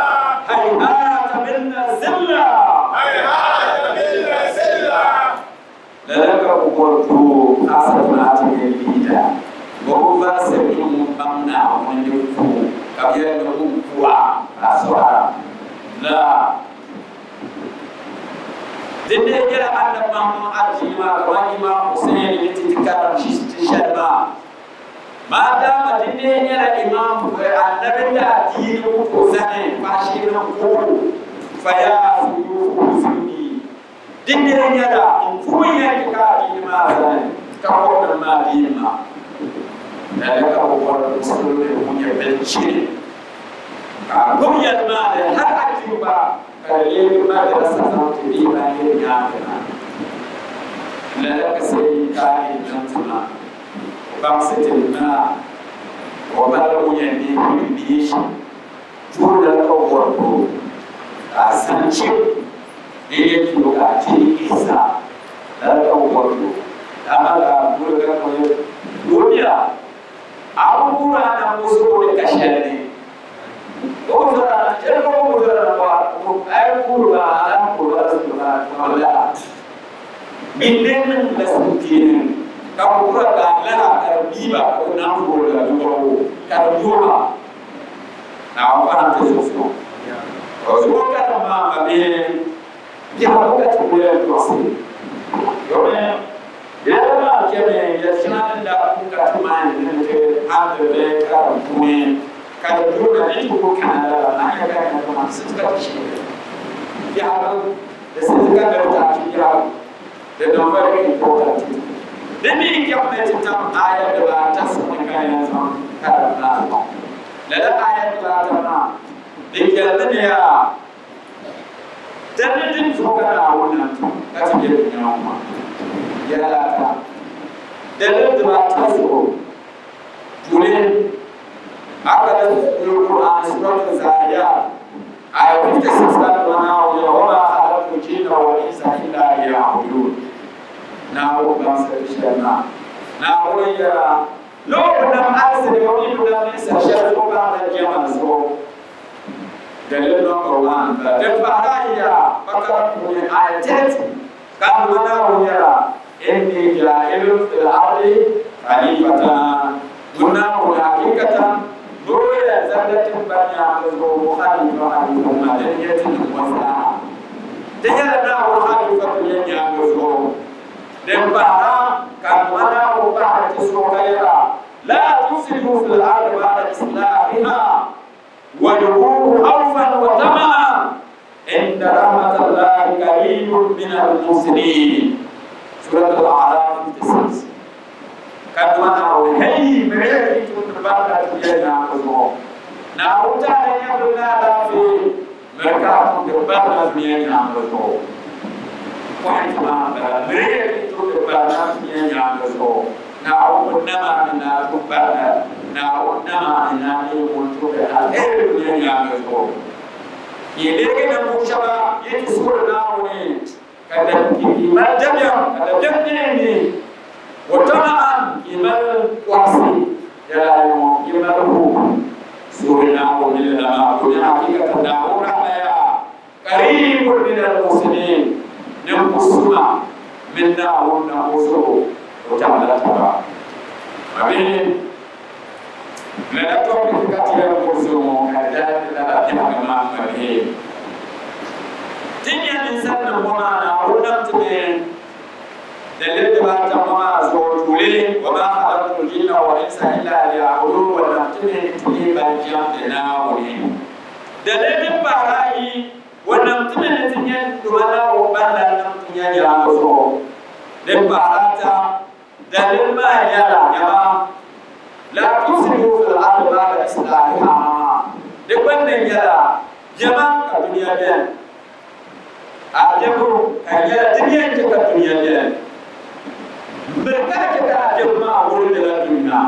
Hayhaata minna zilla. Hayhaata minna zilla. Lala ka bɛ bɔri doo Asad maa ti nyɛ leader. Bɛ bi varisi ni ŋun baŋ Naawuni ni ku ka bɛ yɛli ni ŋun ku a ka a sɔhira. La. Din dee nyɛla Annabi Muhammad adiini maa kamani Imam Hussein ni ti ti karim ti shɛli maa. Maadama din dee nyɛla Imam Annabi daadiini ku tooi zani faashee niŋ kubu fayaa suyuufu huzuni. Din dee nyɛla n kubu yɛn ti ka adiini maa zani ka kɔbinim maa adiini maa. Lala ka bɛ bɔri musulimi ŋun nyɛ bilichini. Ka a gbubi yɛlimaŋli hal a kpi gba, ka di leegi madarasa zaŋ ti bihi ban yiri nyaaŋa maa. Lala ka Sayyid Tahir niŋ ti ma. O baŋsi ti ni maa, ka o mali o yɛn deei humiliation tuuri la ka wɔri o, ka a zani chɛ din yɛn ti o ka a kpe ihsaan. Lala ka o wɔri o. Dama ka a boli ka kuli o A bi guuri a nam o zuɣu ni ka shɛli ni. O ku zɔr a na, chɛli ka o ku zɔr a na bɔra, a yi guuri ba a lahi guuri ba zuɣu maa tuma la. Bɛ ni niŋ la suhupiɛlli ka bɛ gura ka a lana ka di bii ba ka o nam voori la yɔɣu ka di yo ba. Naawuni paɣa n-ti zuɣusuŋ. O zuɣu ka di maa ma bihi biɛhigu ka ti kuli yɛn tɔɣisi. Domin Yɛla maa chɛmi ya shɛŋa din daa pun ka ti mind ni ti handle li karim puuni ka di duri na di ti ku kana lala na nya ka nya kaman siti ka ti sheeri biɛhigu di siti ka niri tachi biɛhigu di niŋ very important. Di mi kpɛmmi ti tam aaya dibaata sani ka yɛn zaŋ karim maa sɔŋ. Lala aaya dibaata maa di kpɛlimi ni yaa Dali din zuɣu ka Naawuni na tum ka ti be dunia ŋɔ maa yɛla ata. Daliri dibaata zuɣu, duli a ka di yuli Kur'aani Suratul Zaariyaat aya 56 ka di ma Naawuni yɛli, Wa maa khalaqtu. khalaqtu l-jinna wal-insa illa liya'budun. Naawuni baŋsiri shɛli maa. Naawuni yɛra, Ni o bi nam alizini o mi bi nam ninsal shɛli zuɣu baŋla jɛma zuɣu. Dalili number one m-bala. Din pahiri ayi yɛra, Bakara puuni aaya 30, ka Duuma Naawuni yɛra, Inni jaa'ilun fil ardi khalifatan. Ŋun Naawuni hakikatan ni o yɛn zaŋla tiŋgbani nyaaŋa zuɣu o khalifa khalifanima din nyɛ tinim ŋɔ zaa. Ti nyɛla Naawuni khalifa dunia nyaaŋa zuɣu. Din pahira ka Duuma Naawuni pahiri ti zuɣu ka yɛra, Laa tufsidu fil ardi ba'da islahiha wad'uuhu khawfan wa tama'an inna rahmatallahi qaribun minal muhsinin. Surat Al-A'raf 56. Ka Duuma Naawuni, Hey! Miriya yi tumdi barina dunia nyaaŋa zuɣu. Naawuni taali nyɛvili ni alaafee. Miri ka a tumdi barina dunia nyaaŋa zuɣu. Point maa m-bala. Miriya yi tumdi barina dunia nyaaŋa zuɣu. Naawuni bi nam a ni ni a tum barina. Naawuni nam a ni ni a leei ŋun tumdi alheri dunia nyaaŋa zuɣu. Yi leegi ninvuɣ shɛba yi ti suhiri Naawuni ka yi mali dabiɛm, ka dabiɛm kpe ni o tama'an yi mali kɔrisi yɛla ayi ŋɔ, yi mali hope suhiri Naawuni ni lala maa, domin hakikatan Naawuni rahma yaa qaribun min al-muhsinin, ninvuɣ suma mini Naawuni nambozuɣu o tamla taba. Mabihi, lala topic ka ti yɛn gbubi zuŋɔ ka di daa ti lala biɛhigu maa mabihi. Ti nya ninsalinima ŋɔ maa Naawuni nam ti mi dalili dibaata ŋɔ maa zuɣu tuuli, Wa maa khalaqtu l-jinna wal-insa illa liya'budun wa nam ti mi ni ti leei ban jɛmdi Naawuni. Dalili din pahiri ayi, Wa nam ti mi ni ti nyɛ Duuma Naawuni ban lan niŋ ti nya nyaaŋa zuɣu. Din pahiri ata, Dalili maa nyɛla, Nyama, laa tufsidu fil ardi ba'da islahiha maa, di gbunni nyɛla, Biɛma ka dunia beni. A biɛbu ka di nyɛla di ni yɛn chɛ ka dunia beni. Miri ka a chɛ ka a biɛbu maa wurindila dunia.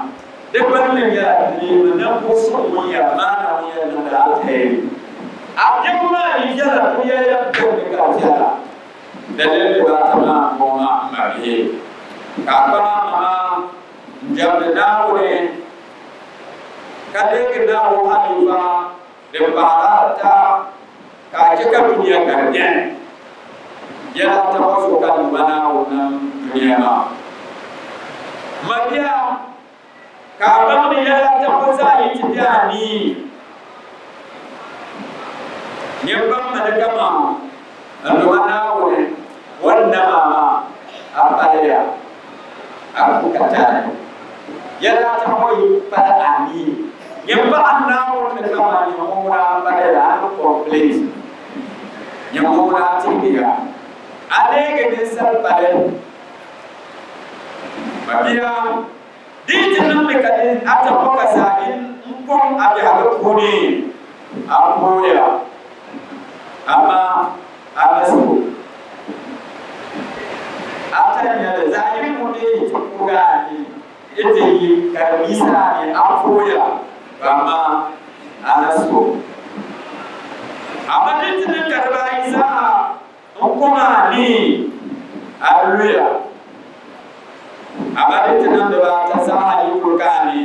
Di gbunni nyɛla, Leemi ninvuɣ suŋ ŋun yɛri maana ŋun yɛn niŋdi alheri. A biɛbu maa yi viɛla, dunia yɛn benimi ka viɛla. Daliri dibaata maa m-bɔŋɔ m mabihi, ka a kpaŋ a maŋa n-jɛmdi Naawuni, ka leegi Naawuni halifa din pahiri ata, ka a chɛ ka dunia ka di beni. Yɛla ata ŋɔ zuɣu ka Duuma Naawuni nam dunia maa. M mabia, ka a baŋ ni yɛla ata ŋɔ zaa yi ti be a ni, nyin baŋmi ni kaman n Duuma Naawuni o ni nam a maa, a paliya, a ku ka taali. Yɛla ata ŋɔ yi pali a ni, nyin baɣim Naawuni ni kaman nyin ŋun ŋuna a paliya, a ni complete, nyin ŋun ŋuna a tihimiya, a leegi ninsal pali. Mabia, di yi ti niŋdi ka di a tabo ka zaa yi n-kɔŋ a biɛhigu puuni, a pooya, amaa a ni suhu a tanyali zaɣ yini ŋun lee yi ti kurig a ni yi ti yi ka di miis a ni, a pooya, amaa a ni suhu. Amaa di ti niŋ ka dibaayi zaa N-kɔŋ a ni a luya, amaa di ti niŋ dibaata zaa yi kul ka a ni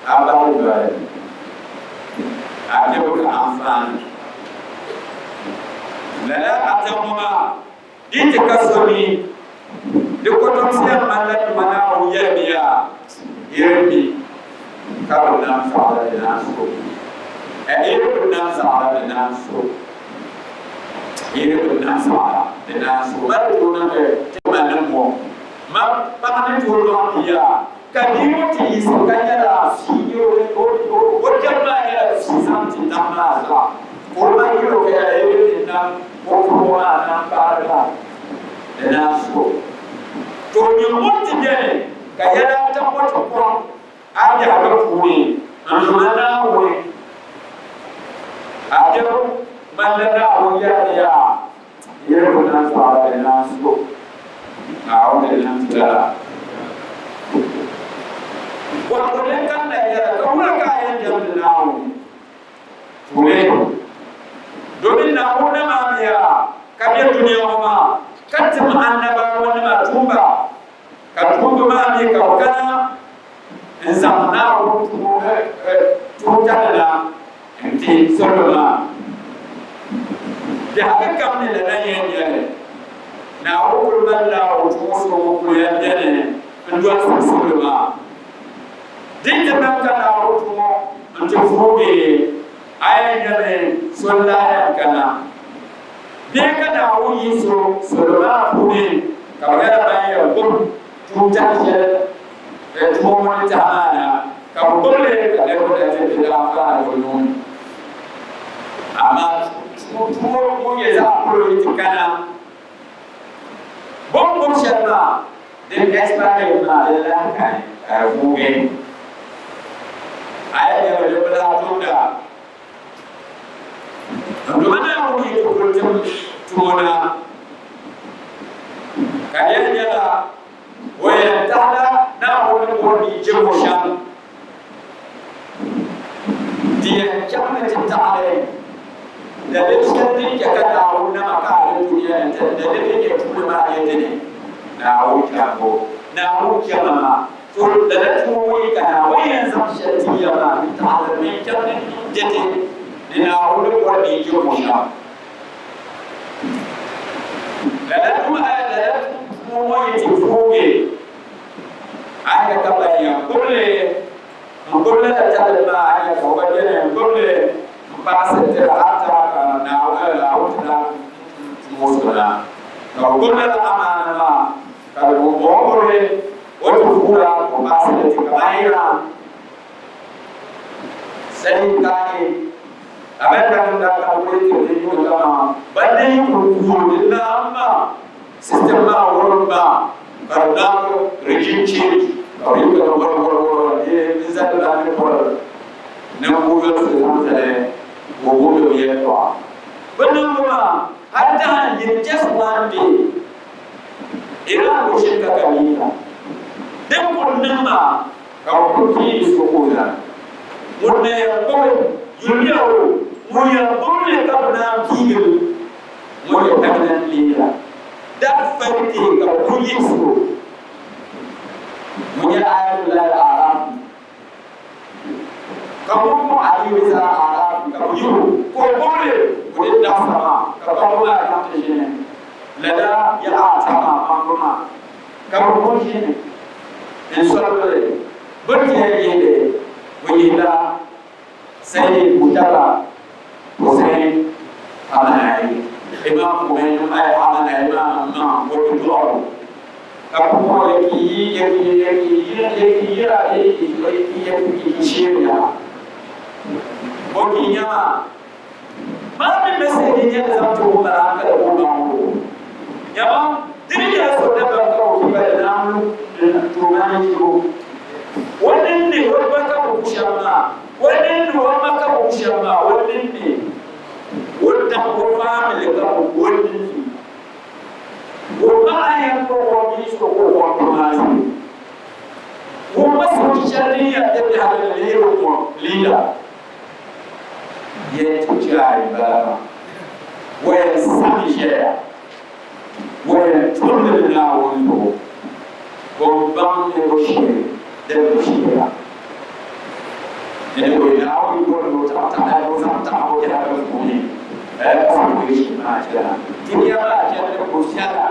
a bahi doli a kpɛbu ka anfaani. Lala ata ŋɔ maa di ti ka so ni di kɔtomsi yɛn ŋmanila Duuma Naawuni yɛlimiya Yeremi ka bɛ nam zaɣila di naan so. Ɛ bɛ nam zaɣila di naan so. Yiri bi nam saɣara di naan so mali tooi niŋdi ti ma ni ŋɔ ma paɣa ni tooi dɔɣi bia ka bia ŋɔ ti yiɣisi ka nyɛla fii o kpɛm maa nyɛla fii zaŋ ti daŋ maa zaa ka o ma yɛl o ka yɛla yiri ni nam o puri ŋɔ maa nam paɣiri maa di naan so to nyɛ ŋun ti beni ka yɛla ata ŋɔ ti kɔŋ A biɛhigu puuni n-luna Naawuni, a biɛhigu ŋmanila Naawuni yɛla ni yaa yɛligu nam zaɣila di naan so Naawuni di nam ti lala. Bɔhigu din kanna yɛla, ka wula ka a yɛn jɛmdi Naawuni? Tuuli, domin Naawuni nam a mi. maa yaa ka be dunia ŋɔ maa ka tim annabawanima tuumba, ka tuumba maa mi ka bɛ kana n-zaŋ Naawuni tuuntali na n-ti salo maa. Biɛhigu kam ni lala yɛn nyɛli, Naawuni kul malila o tumo so ŋun kul yɛn beni n-dolisi salo maa. Di ti niŋ ka Naawuni tumo nti vuugi a yɛn nyami so n-lahi yɛn kana bee ka Naawuni yi so salo maa puuni ka bɛ nyɛla ban yɛn gbubi tuuntali shɛli tumo ŋɔ ni tahi maa na, ka bɛ gbubi li ka lɛbi na ti di anfaani o nuu ni. Amaa tumo ŋun nyɛ zaɣ polo yi ti kana, bɛ ni gbubi shɛli maa din expire maa din lahi kani ka di vuugi. A yɛn nyami din bi lahi tumda. N Duuma Naawuni yi ti kul tim tumo na, ka di yɛn nyɛla o yɛn tahila Naawuni ni bɔri ni yi jɛm o shɛm. Di yɛn chaŋmi ti taɣili daliri shɛli din chɛ ka Naawuni nama ka a be dunia ni nti daliri din nyɛ tuuli maa nyɛ dini? Naawuni jɛmbu. Naawuni jɛma maa. To lala tuma ŋɔ yi kana, o ni yɛn zaŋ shɛli ti ya maa di taɣili ni chaŋ ni dɛde ni Naawuni ni bɔri ni yi jɛm o shɛm. Lala tuma lala tuma ŋɔ yi ti vuugi, a ni nya ka ban yɛn gbubi li n-gbubi lala tabili maa, a ni nya ka o gba beni n-gbubi li m-paasi tiri hata ka Naawuni Naawuni ti lahi tum o so na. Ka o gbubi lala amaana maa ka di bɔŋ bɔŋ o ti vuura ka o paasi li ti kaman Iran Sayyid Kani America nim daa ka bi ti di yuuni kaman ban di yi kuli vuuri di naam maa system maa wurim maa ka di naam regime change ka bi yi kana wari wari wari di n zali la ni bɔri ninvuɣ yolisi zaŋ zali ka o bobi o yɛltɔɣa bi niŋbu maa hali dahin yini just one day Iran ko shiri ka ka liiga. Din kuli niŋ maa ka bɛ kuli piigi so ka o zani. Ŋun na yɛn gbubi yuliya o, ŋun yɛn gbubi li ka bɛ naan piigi li ŋɔ nyɛ permanent leader. That very day ka bɛ kuli yiɣisi o. Ŋun nyɛ Ayatollah al-Arafi. Ka ŋun mo Alireza Arafi ka bɛ yih o ka o gbubi li o di dabisa maa ka kpamba maa chaŋ ti ʒini lala yaɣa ata maa kpamba maa ka bɛ kuli ʒini n-sɔrigi li. Bɛ ni ti yɛn yihi li bɛ yihila Sayyid Mujtaba Hussein Khamenei, Imam Khomeini ay Khamenei maa maŋ o bidɔɣiro. Ka pumpɔŋɔ yɛltɔɣa sheeriya o ni nya maa. Maa mi mɛseeji nyɛli zaŋ ti o maraaka la o baŋ o. Nyama, di ni nyɛla so dabam ka o kpi pali Naawuni tooni yibu. O ninni o ba ka bɛ ku shɛm maa, o ninni o ma ka bɛ ku shɛm maa, o ninni o daŋ o faamili ka bɛ ku o ninni. O maŋa yɛn kpuɣi o bia so ka o compromise o ma so shɛli din yɛn ti biɛhigu ni leeri o ŋɔ leader yɛn ti chaai m-bala maa. O yɛn sami ʒɛya, o yɛn tumdi li Naawuni zuɣu ka o baŋ ni o shee din bi sheera. Ni di boi Naawuni bɔri ni o taɣi taɣi ni o zaŋ taɣibu biɛhigu puuni lala congregation maa chana. Dunia maa chani ni ko viɛla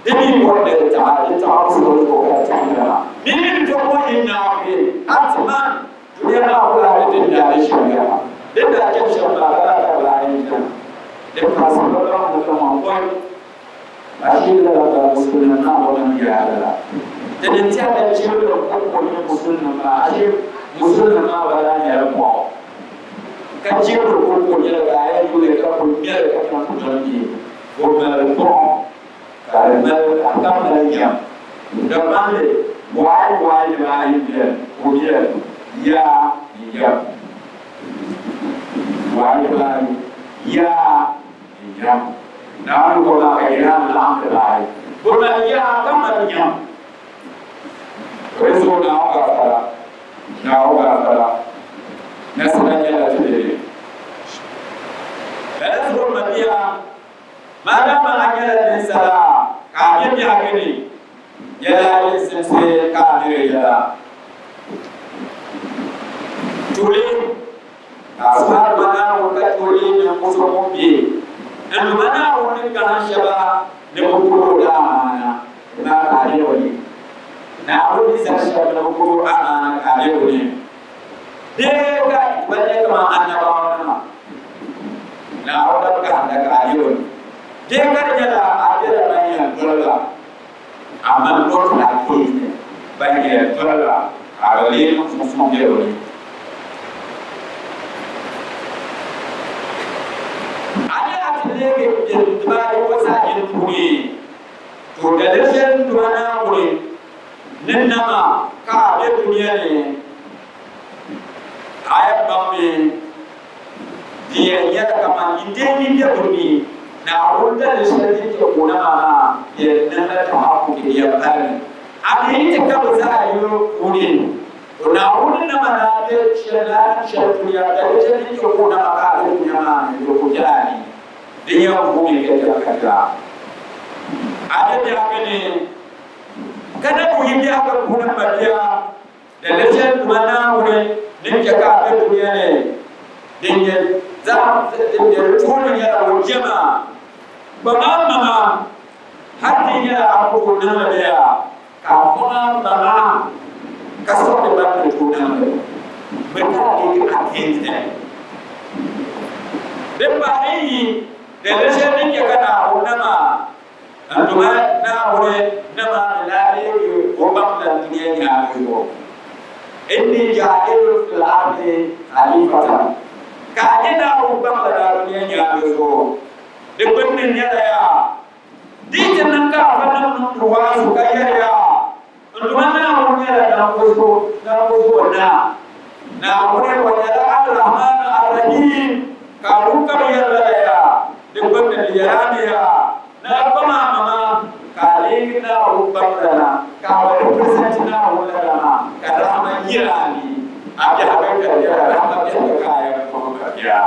di mi bɔri ni di taɣi di taɣibu soli zuɣu ka di taɣi maa. Mini di tɔbu ŋɔ yi naagi hali ti man dunia maa ku lahi di din daa di shɛm yaha. Din daa chani shɛm maa ka laa ka bi lahi yɛn chana. Din pahi salo baŋ ni kaman bɔi Ashee lala ka musulinima maa gba niŋ yaa lala. Ti ni tɛhi ni chirili n-kɔŋko nyɛ musulinima maa, ashee musulinima maa gba lahi nyɛla mɔɣu. Ka chirili kɔŋko nyɛla ka a yɛn yuli ka kuli ŋmɛli ka chaŋ ti dɔni bee o mali buɣim ka di mali ka ka mali yɛm. Dagbanli waai waai dibaayi m-beni, ko biɛli, yaa ni yɛm. Waai dibaayi, yaa ni yɛm. Naawuni ko maa ka Iran laɣim ti baai. Bɛ mali yaa ka mali nyam. Di zuɣu Naawuni gaafara, Naawuni gaafara, nasara nyɛla ti dini. Lala zuɣu mabia. Maadama a nyɛla ninsala ka a be biɛhigu ni, yɛla din simsi ka a miri yɛla. Tuuli, ka a suhi a Duuma Naawuni ka ti o leei ninvuɣ so ŋun be n Duuma Naawuni ni gahin shɛba ni bɛ gub o daamaana, di maa ka a be o ni. Naawuni ni zali shɛba ni bɛ gub o amaana ka a be o ni. Bee ka ba nyɛ kaman annabawanima, Naawuni ba gahinda ka a be o ni. Bee ka di nyɛla a bela ban yɛn doli ba, amaa not against them, ban yɛn doli ba ka a bi lee niŋ suŋsuŋ be o ni. A nyɛla ti leegi bɛ dibaayi ŋɔ zaa yini puuni, to daliri shɛli n Duuma Naawuni ni nama ka a be dunia ni, a yɛn baŋ mi din yɛn nyɛla kaman yi deei yi biɛhigu ni Naawuni daliri shɛli din chɛ ka o nama maa yɛn niŋla tahakkuki di yɛn palimi. A mi yi ti ka bɛ zaa yino puuni, to Naawuni nama daa be shɛli daa niŋ shɛli dunia daliri shɛli din chɛ ka o nama ka a be dunia maa ni, di ku bela a ni. Din yɛn vuumi ka chɛ ka jira a be biɛhigu ni. Ka na ku yi biɛhigu puuni mabia daliri shɛli Duuma Naawuni ni chɛ ka a be dunia ni din nyɛ zaɣ din be di tooni nyɛla o jɛma kpaŋmaŋmaŋa hal di nyɛla a ku tooi niŋ li bee a ka a kpaŋmaŋmaŋa ka sɔŋdi ban ni tooi niŋ li bɛ ka a leegi against them. Din pahi ayi, daliri shɛli din chɛ ka Naawuni nama N Duuma Naawuni nama ni daa leegi o baŋda dunia nyaaŋa zuɣu. Inni jaa'ilun fil ardi khalifatan, ka a nyɛ Naawuni baŋda daa dunia nyaaŋa zuɣu. Di gbunni nyɛla yaa, di yi ti niŋ ka a va niŋ niŋdi waazu ka yɛli yaa, N Duuma Naawuni nyɛla Nambozuɣu Naa. Naawuni o nyɛla Ar-Rahman Ar-Rahim, ka a wum ka bɛ yɛri lala yaa, di gbunni di yɛla mi yaa, ni a kpaŋ a maŋa ka a leegi Naawuni kpamlana, ka a bi represent Naawuni lala maa, ka rahama yiri a ni, a biɛhigu ka di nyɛla rahama biɛhigu ka a yɛn kpaŋ ka bia.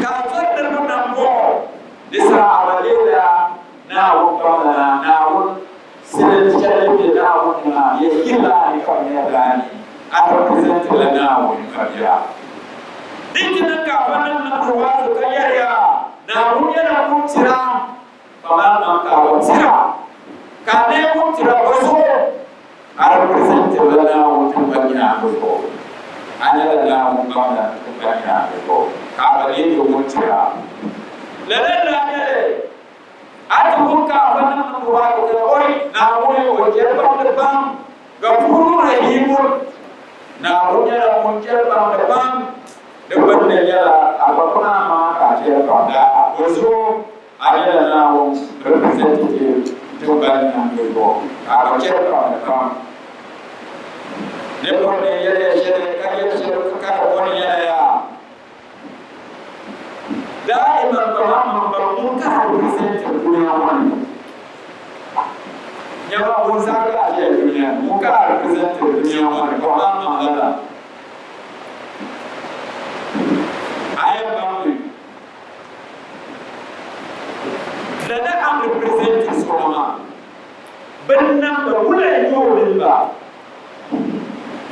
Ka a zɔri niriba nambɔɣu, di saha a bi leela Naawuni kpamlana, Naawuni Sili shɛli din be Naawuni ni maa yɛn yirila a ni ka bɛ yɛrila a ni a represent-ila Naawuni ka bia. Di ti niŋ ka a niŋ niŋdi waazu ka yɛri ya, Naawuni nyɛla ŋun tira, kpaŋmaŋmaŋ ka a bi tira, ka a lee ŋun tira bɔ zuɣu? A represent-ila Naawuni tiŋgbani nyaaŋa zuɣu. A nyɛla Naawuni kpamla tiŋgbani nyaaŋa zuɣu ka a bi leegi ŋun tira. Lala n-daa nyɛ li. A ti wum ka a ba niŋ niŋbu maa ka o oi, Naawuni, o chɛri baŋdi pam, Ghafuurun Rahiimun, Naawuni nyɛla ŋun chɛri baŋdi pam. Di gbunni nyɛla a gba kpaŋ a maŋa ka a chɛri baŋda, bɔzuɣu a nyɛla Naawuni representative tiŋgbani niŋbu zuɣu ka a gba chɛri baŋdi pam. Ni bɔri ni yɛli ya shɛli ka yɛli shɛli ka di bɔni nyɛla yaa? Daaiman kaman ban ŋun ka a represent dunia ŋɔ ni nyɛma ŋun zaa ka a ʒiya dunia ni ŋun ka a represent dunia ŋɔ ni kaman maŋ lala a yɛn baŋ mi lala a ni represent so ŋɔ maa bini niŋ ba wula n-nyɛ o mini ba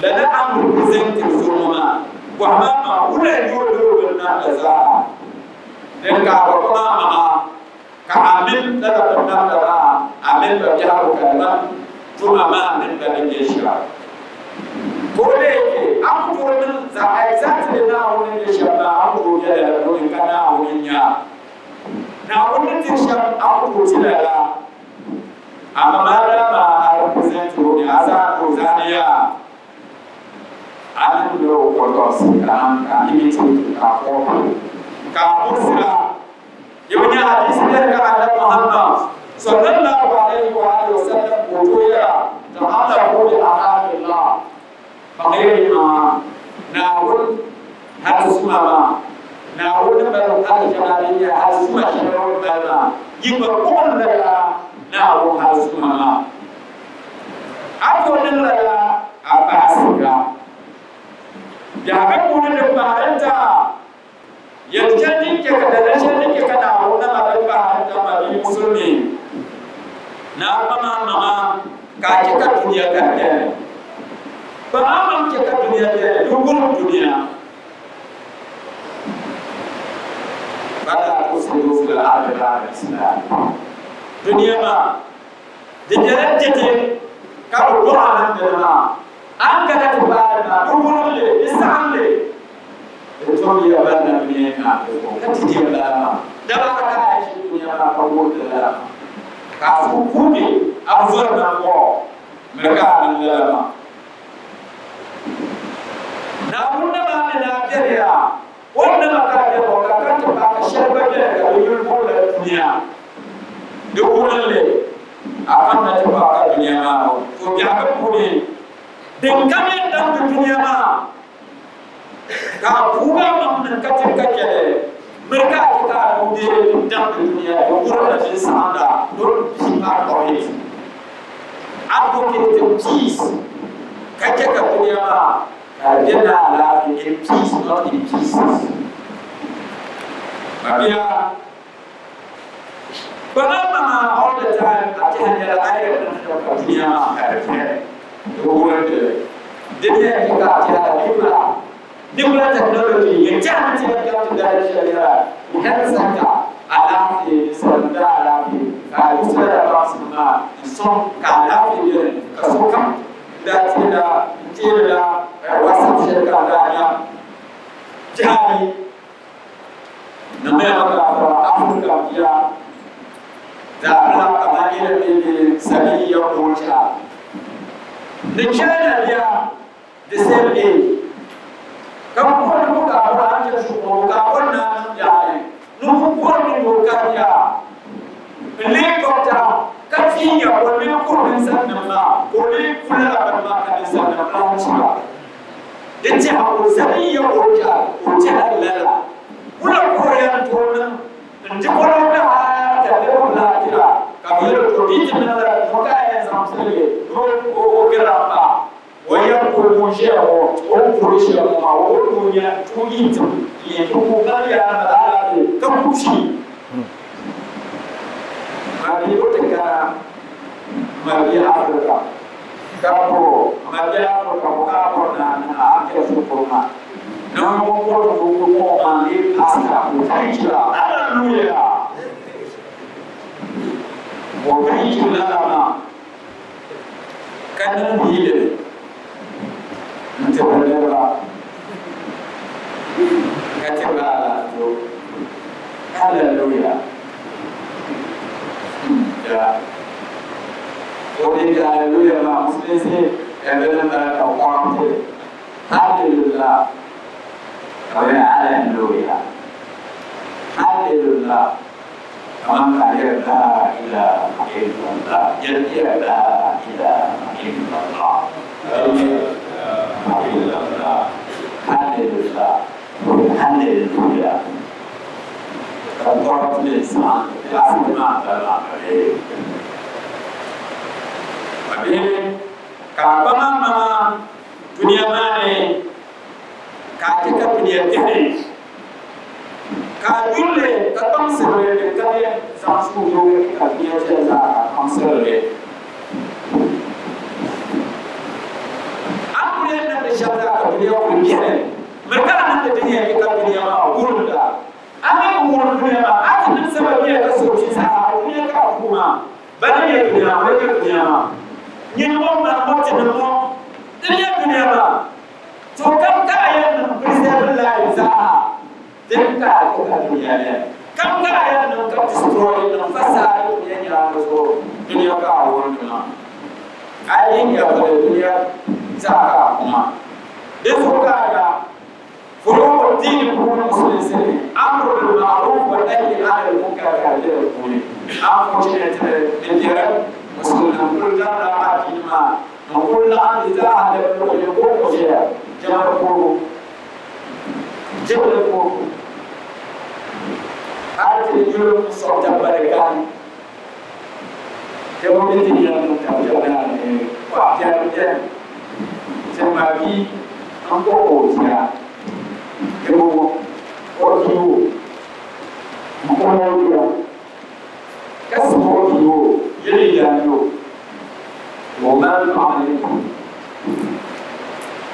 Lala a ni represent so ŋɔ maa, bɔhima maa wula n-nyɛ o leei o binnamda zaa? Din ka a bi kpaŋ a maŋa ka a mini lala binnamda maa, a mini ba biɛhigu ka di man tuma maa mini ba ni nyɛ shɛm. Ka o leei ke a ku tooi niŋ zaɣ exactly Naawuni ni nyɛ shɛm maa, a ku tooi be lala domin ka Naawuni nya. Naawuni ni tiri shɛm, a ku tooi ti lala. Amma maadama a represent o ni a zaa ka o zani yaa, a ni ni o kɔtɔsi ka han ka imitate ka copy ka a murisira. Yi bi nya hadisi beni ka Annabi Muhammad sallallahu alayhi wa alihi wa sallam ka o tooi yɛra, Ta'allaqu bi akhlaqillah, Paɣiya yi maŋa Naawuni hali suma maa, Naawuni ni mali hali shɛŋa din nyɛ hali suma shɛli o ni mali maa, yi gba kpuɣim lala Naawuni hali suma maa. A tooi niŋ lala a baɣisiga biɛhigu puuni din pahiri n-ti a. Yɛl shɛli din chɛ ka daliri shɛli din chɛ ka Naawuni nama din pahi ka mabia Musulmi ni a kpaŋ a maŋa ka a chɛ ka dunia ka beni. Kpaŋ a maŋ chɛ ka dunia beni, di wurim dunia. Fala tufsidu fil ardi ba'da islahiha. Dunia maa, di bela dɛde ka bɛ dɔɣi a niŋ di ni maa. A ni kana ti paai li maa, di wurim li, di saɣim li. Di tumdiya barina dunia maa zuɣu ka ti diya bala maa. Dama a ka a ʒi dunia maa ka wuhi ti lala maa, ka a suhu kuugi a bi zɔri nambɔɣu, miri ka a niŋ lala maa. Naawuni nama ni daa beni yaa, o ni nama ka a beni ŋɔ ka ka ti paai ka shɛli gba beni ka di yuli booni la dunia. Di wurinli a kamina ti paai ka dunia maa ŋɔ, to biɛhigu puuni din kam yɛn daŋ di dunia maa Ka a puug a maŋ niŋ ka ti ka chɛli, miri ka a chɛ ka a nuu be din damdi dunia din wurimda mini saɣinda, don't be part of it. Advocate peace ka chɛ ka dunia maa ka di be ni alaafee in peace not in pieces. Mabia, kpaŋ a maŋa all the time a tɛha nyɛla a yɛn niŋ shɛm ka dunia maa ka di viɛli. Di wurimdi li. Di ni yɛn chɛ ka a tɛha dibila dibila technology yɛn tɛha ni ti yɛn chaŋ ti dari shɛli nyɛla health center alaafee ni salim daa alaafee ka a yusi lala baŋsim maa n sɔŋ ka alaafee beni ka sokam daa teela n teerila WhatsApp shɛli ka n daa nya bihi ayi Niŋmiya ma gaafara Africa bia zaɣila kaman yɛli bɛ be Sabiya Ocha ni China bia the same age ka bɛ bɔri ni bɛ gaafara a ni chɛ shikuru ka a bɔri ni a niŋ yaɣili ni bɛ bɔri ni o ka bia n lee doctor ka fiinya ka o lee kuri ninsalinima maa ka o lee ku lala bini maa ka ninsalinima lahi chiba. Di tɛha o zani ya o ja o tɛha lala. Wula ka o yɛn tooi niŋ n-di kɔro ni hal ka niriba lahi dira ka bɛ yɛl o to di ti niŋ lala ŋɔ ka a yɛn zaŋ piligi ni o giramba o yɛn kuri ŋun ʒiya ŋɔ o ni kuri shɛm ŋɔ maa o ni o nya n-tooi yi tim n-yɛn ti ku mali yaa mali alaafee ka ku kpi. Mali o ti kana mali Africa. Ka bo mabia ka bo ka bo na na a kɛ so ko ma na mo ko ko ko ko ma le pastor ko preacher hallelujah mo preacher la la ma ka niŋ biile n ti bi niriba ka ti ba la to hallelujah ya O ni hallelujah maa musulinsi ɛbɛli bala ka kɔrim ti hallelujah ka bɛ hallelujah hallelujah kaman ka yɛri la ilaha illallah yɛli yɛri la ilaha illallah illallah hallelujah hallelujah ka kɔrim ti saɣim laɣisi maa bala maa ka bɛ Ka bihi ka a kpaŋ a maŋa dunia maa ni ka a chɛ ka dunia biɛhi ka a yuri li ka kpaŋsiri li din ka yɛn zaŋ suhudoo ka dunia viɛli zaa ka a kpaŋsiri li. A ni kuli yɛn niŋdi shɛm zaa ka dunia kuli biɛhi, miri ka a niŋdi din yɛn chɛ ka dunia maa wurimda. A mi bi wurim dunia maa, a ti niŋ sababiya ka so chi zaa dunia ka a ku maa. Bana n-nyɛ dunia maa, wula nyɛ dunia maa? Nyini ŋɔ mani ŋɔ tinim ŋɔ din nyɛ dunia maa. To kam ka a yɛn niŋ preserve life zaa din ka a chɛ ka dunia lɛm. Kam ka a yɛn niŋ ka destroy niŋ fasaadi dunia nyaaŋa zuɣu dunia ka a wurim li maa. A yi nya boli dunia zaa ka a ku maa. Di zuɣu ka a nya Furuu'u diini puuni musulinsi ni amru bil ma'ruf wa nahyi anil munkar ka di be di puuni. Unfortunately, di biɛrim musulinim kuli zaŋla adiini maa n kuli laɣim di zaa ha lɛbi luɣili ko ko ʒɛya jɛmdi puhibu, jibili puhibu hali ti yuli n sɔŋ dabbali gani ti bi mi ti yɛn niŋ ka biɛri naa ni biɛri beni ti ma bia n kpuɣi o bia di bɔŋɔ. O bia o, n-kɔhi o bia, ka sibi o bia o, yili yɛli o, ka o mali paɣa ni bia.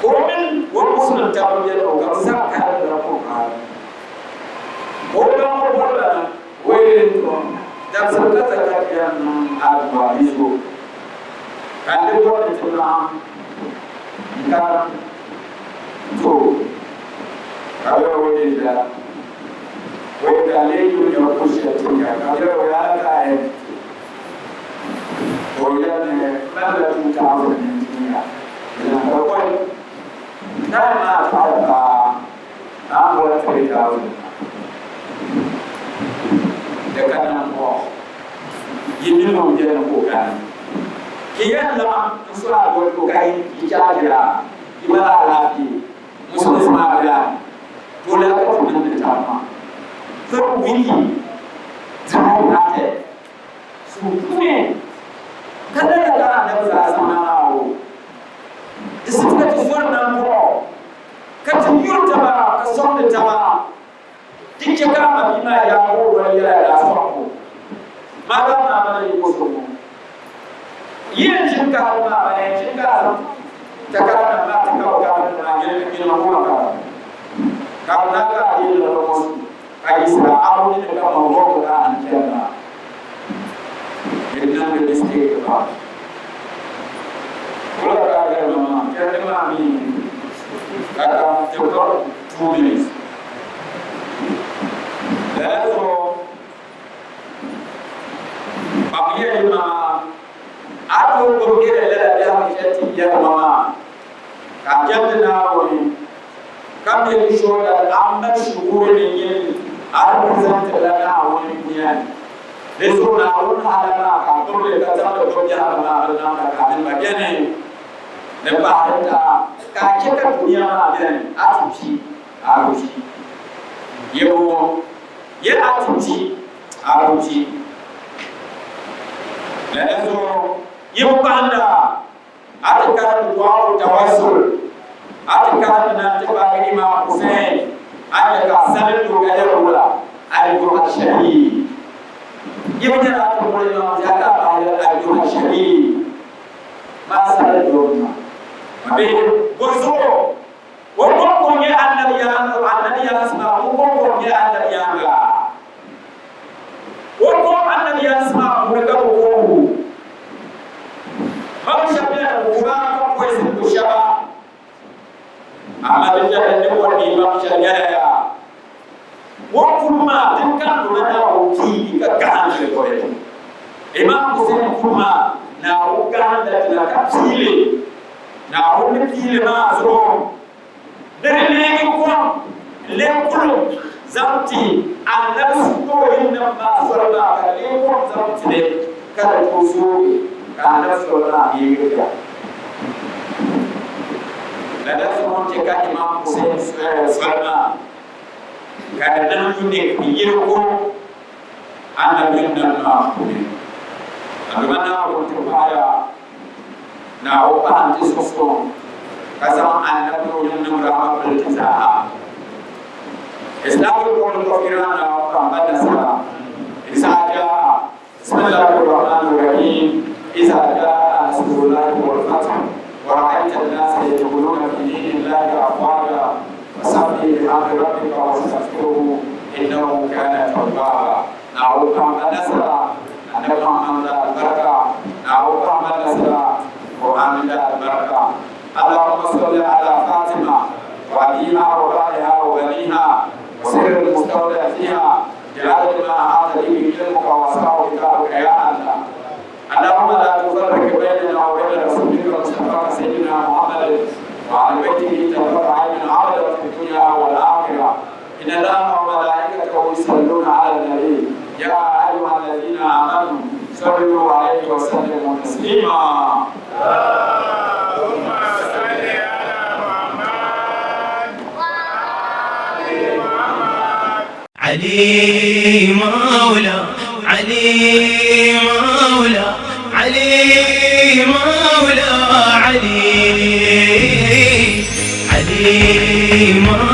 Ka o mini o musulim taba beni o ka bɛ zaa karimla Qur'aan. Ka o baŋ o boli ba na, o yi di ni tɔ, dabisili ka zakat yɛn niŋ adua di zuɣu, ka di bɔri ni ti laɣim n-karim to ka bɛ o yi da o yi ka lee yuli nyɛ o shɛli ti nya ka bɛ o yaa ka ɛ o yɛli ni malila 2000 ni ti nya di lan ka kɔli time maa paɣi paa ka a boli 3000 di ka niŋ bɔ yi mini o beni ka o kani ki yɛn laɣim n sɔri a boli ka o ka yi chaajira yi mali alaafee musulinsi maa bela to lala ka ti niŋdi taba maa through wiki dry hearted suhukpeeni ka lala ka anabi zaa zaŋ maa o di simdi ka ti zɔri nambɔɣu ka ti yuri taba ka sɔŋdi taba di chɛ ka a ma bia maa yaag o noli yɛla daa sɔŋ o maa ka maa mali yiko so ŋɔ yi yɛn ʒini karim maa ban yɛn ʒini ka a zaŋ takara nim maa ti ka o karim maa yɛli ma ka ka a daa ka a yɛli la mosque ka yiɣisira a wuni ni ka ma bɔbu ka a ni chani maa di niŋdi mistake pam kula ka a yɛli ma maa chandi maa mi ka ka ti bɔri 2 minutes lala zuɣu Mam yɛli ma, A tooi gbubi gɛrɛ lala biɛhigu shɛli ti yɛri ŋɔ maa, ka a jɛmdi Naawuni, ka make sure that a mali shikuru ni nyin a represent-ila Naawuni puya ni. Di zuɣu Naawuni hala maa ka a gbubi li ka zaŋ li gbubi biɛhigu maa bi niŋda ka a mini ba beni ni pahiri ta ka a chɛ ka dunia maa beni a ti kpi a bi kpi. Yɛbɔŋɔ, yɛ a ti kpi a bi kpi. Lala zuɣu yi bi kpahinda a ti karim du'a tawassul, a ti karim na nti paagi Imam Hussein, a nya ka a salim do ka yɛri wula, ayyuha shaheed. Yi bi nyɛla a ti boli Imam Hussein a ka a pahi yɛli ayyuha shaheed, maa salim do ma. Bee bɔzuɣu o kɔŋko n-nyɛ annabi yaaŋa, annabi yaansi maa o kɔŋko n-nyɛ annabi yaaŋa. O ko annabi yaansi maa puuni ka bɛ kooi o. Mam shɛba bɛni bɛ ku ba ka poison ku shɛba. Amaa di nyɛla ni bɔri ni yi baŋ shɛli nyɛla yaa, o kum maa din kan doma Naawuni piigi ka gahim li bɔli. Imam Hussein kum maa Naawuni gahim la ti la ka pii li. Naawuni ni pii li maa zuɣu ni di leegi kom n-lee kulim zaŋ ti Annabi suhudoo nim maa soli maa ka di leei kom zaŋ ti li ka di tooi zoogi ka Annabi soli maa neegi bia. Lala zuɣu n-chɛ ka Imam Hussein soli maa ka di niŋ unique ni yili ko Annabi nim maa puuni. Aduma Naawuni ti paɣiya. Naawuni pahi n-ti suɣusuŋ, ka zaŋ Annabi o yɛn niŋ rahama pili ti zaaha. Islamic World of Iran Naawuni pahi ba nasara. Iza jaa Bismillahir Rahmanir Rahim Iza jaa nasrullahi wal fath wa ra'aita an-nasa yadkhuluna fi dinillahi afwaja fasabbih bihamdi rabbika wastaghfirhu innahu kana tawwaba. Naawuni pahi ba nasara. Annabi Muhammad da albarka, Naawuni paɣa ma nasara, Qur'ani da albarka. Allahumma salli ala Fatima wa abiha wa ba'liha wa baniha wa sirri al-mustawda fiha bi'adadi ma ahata bihi ilmuka wa asra'u kitabuka ya Allah. Allahumma la tufarriq baynana wa bayna rasulika Mustafa sayyidina Muhammad wa ala baytihi tarfata aynin abada fi dunya wal akhirah. Inna Allaha wa malaikatahu yusalluna ala nabi ya ayyuha alladhina amanu sallu alayhi wa sallimu taslima. Allahumma salli ala Muhammad wa ali Muhammad. Ali Mawla, Ali Mawla, Ali Mawla, Ali, Ali Mawla.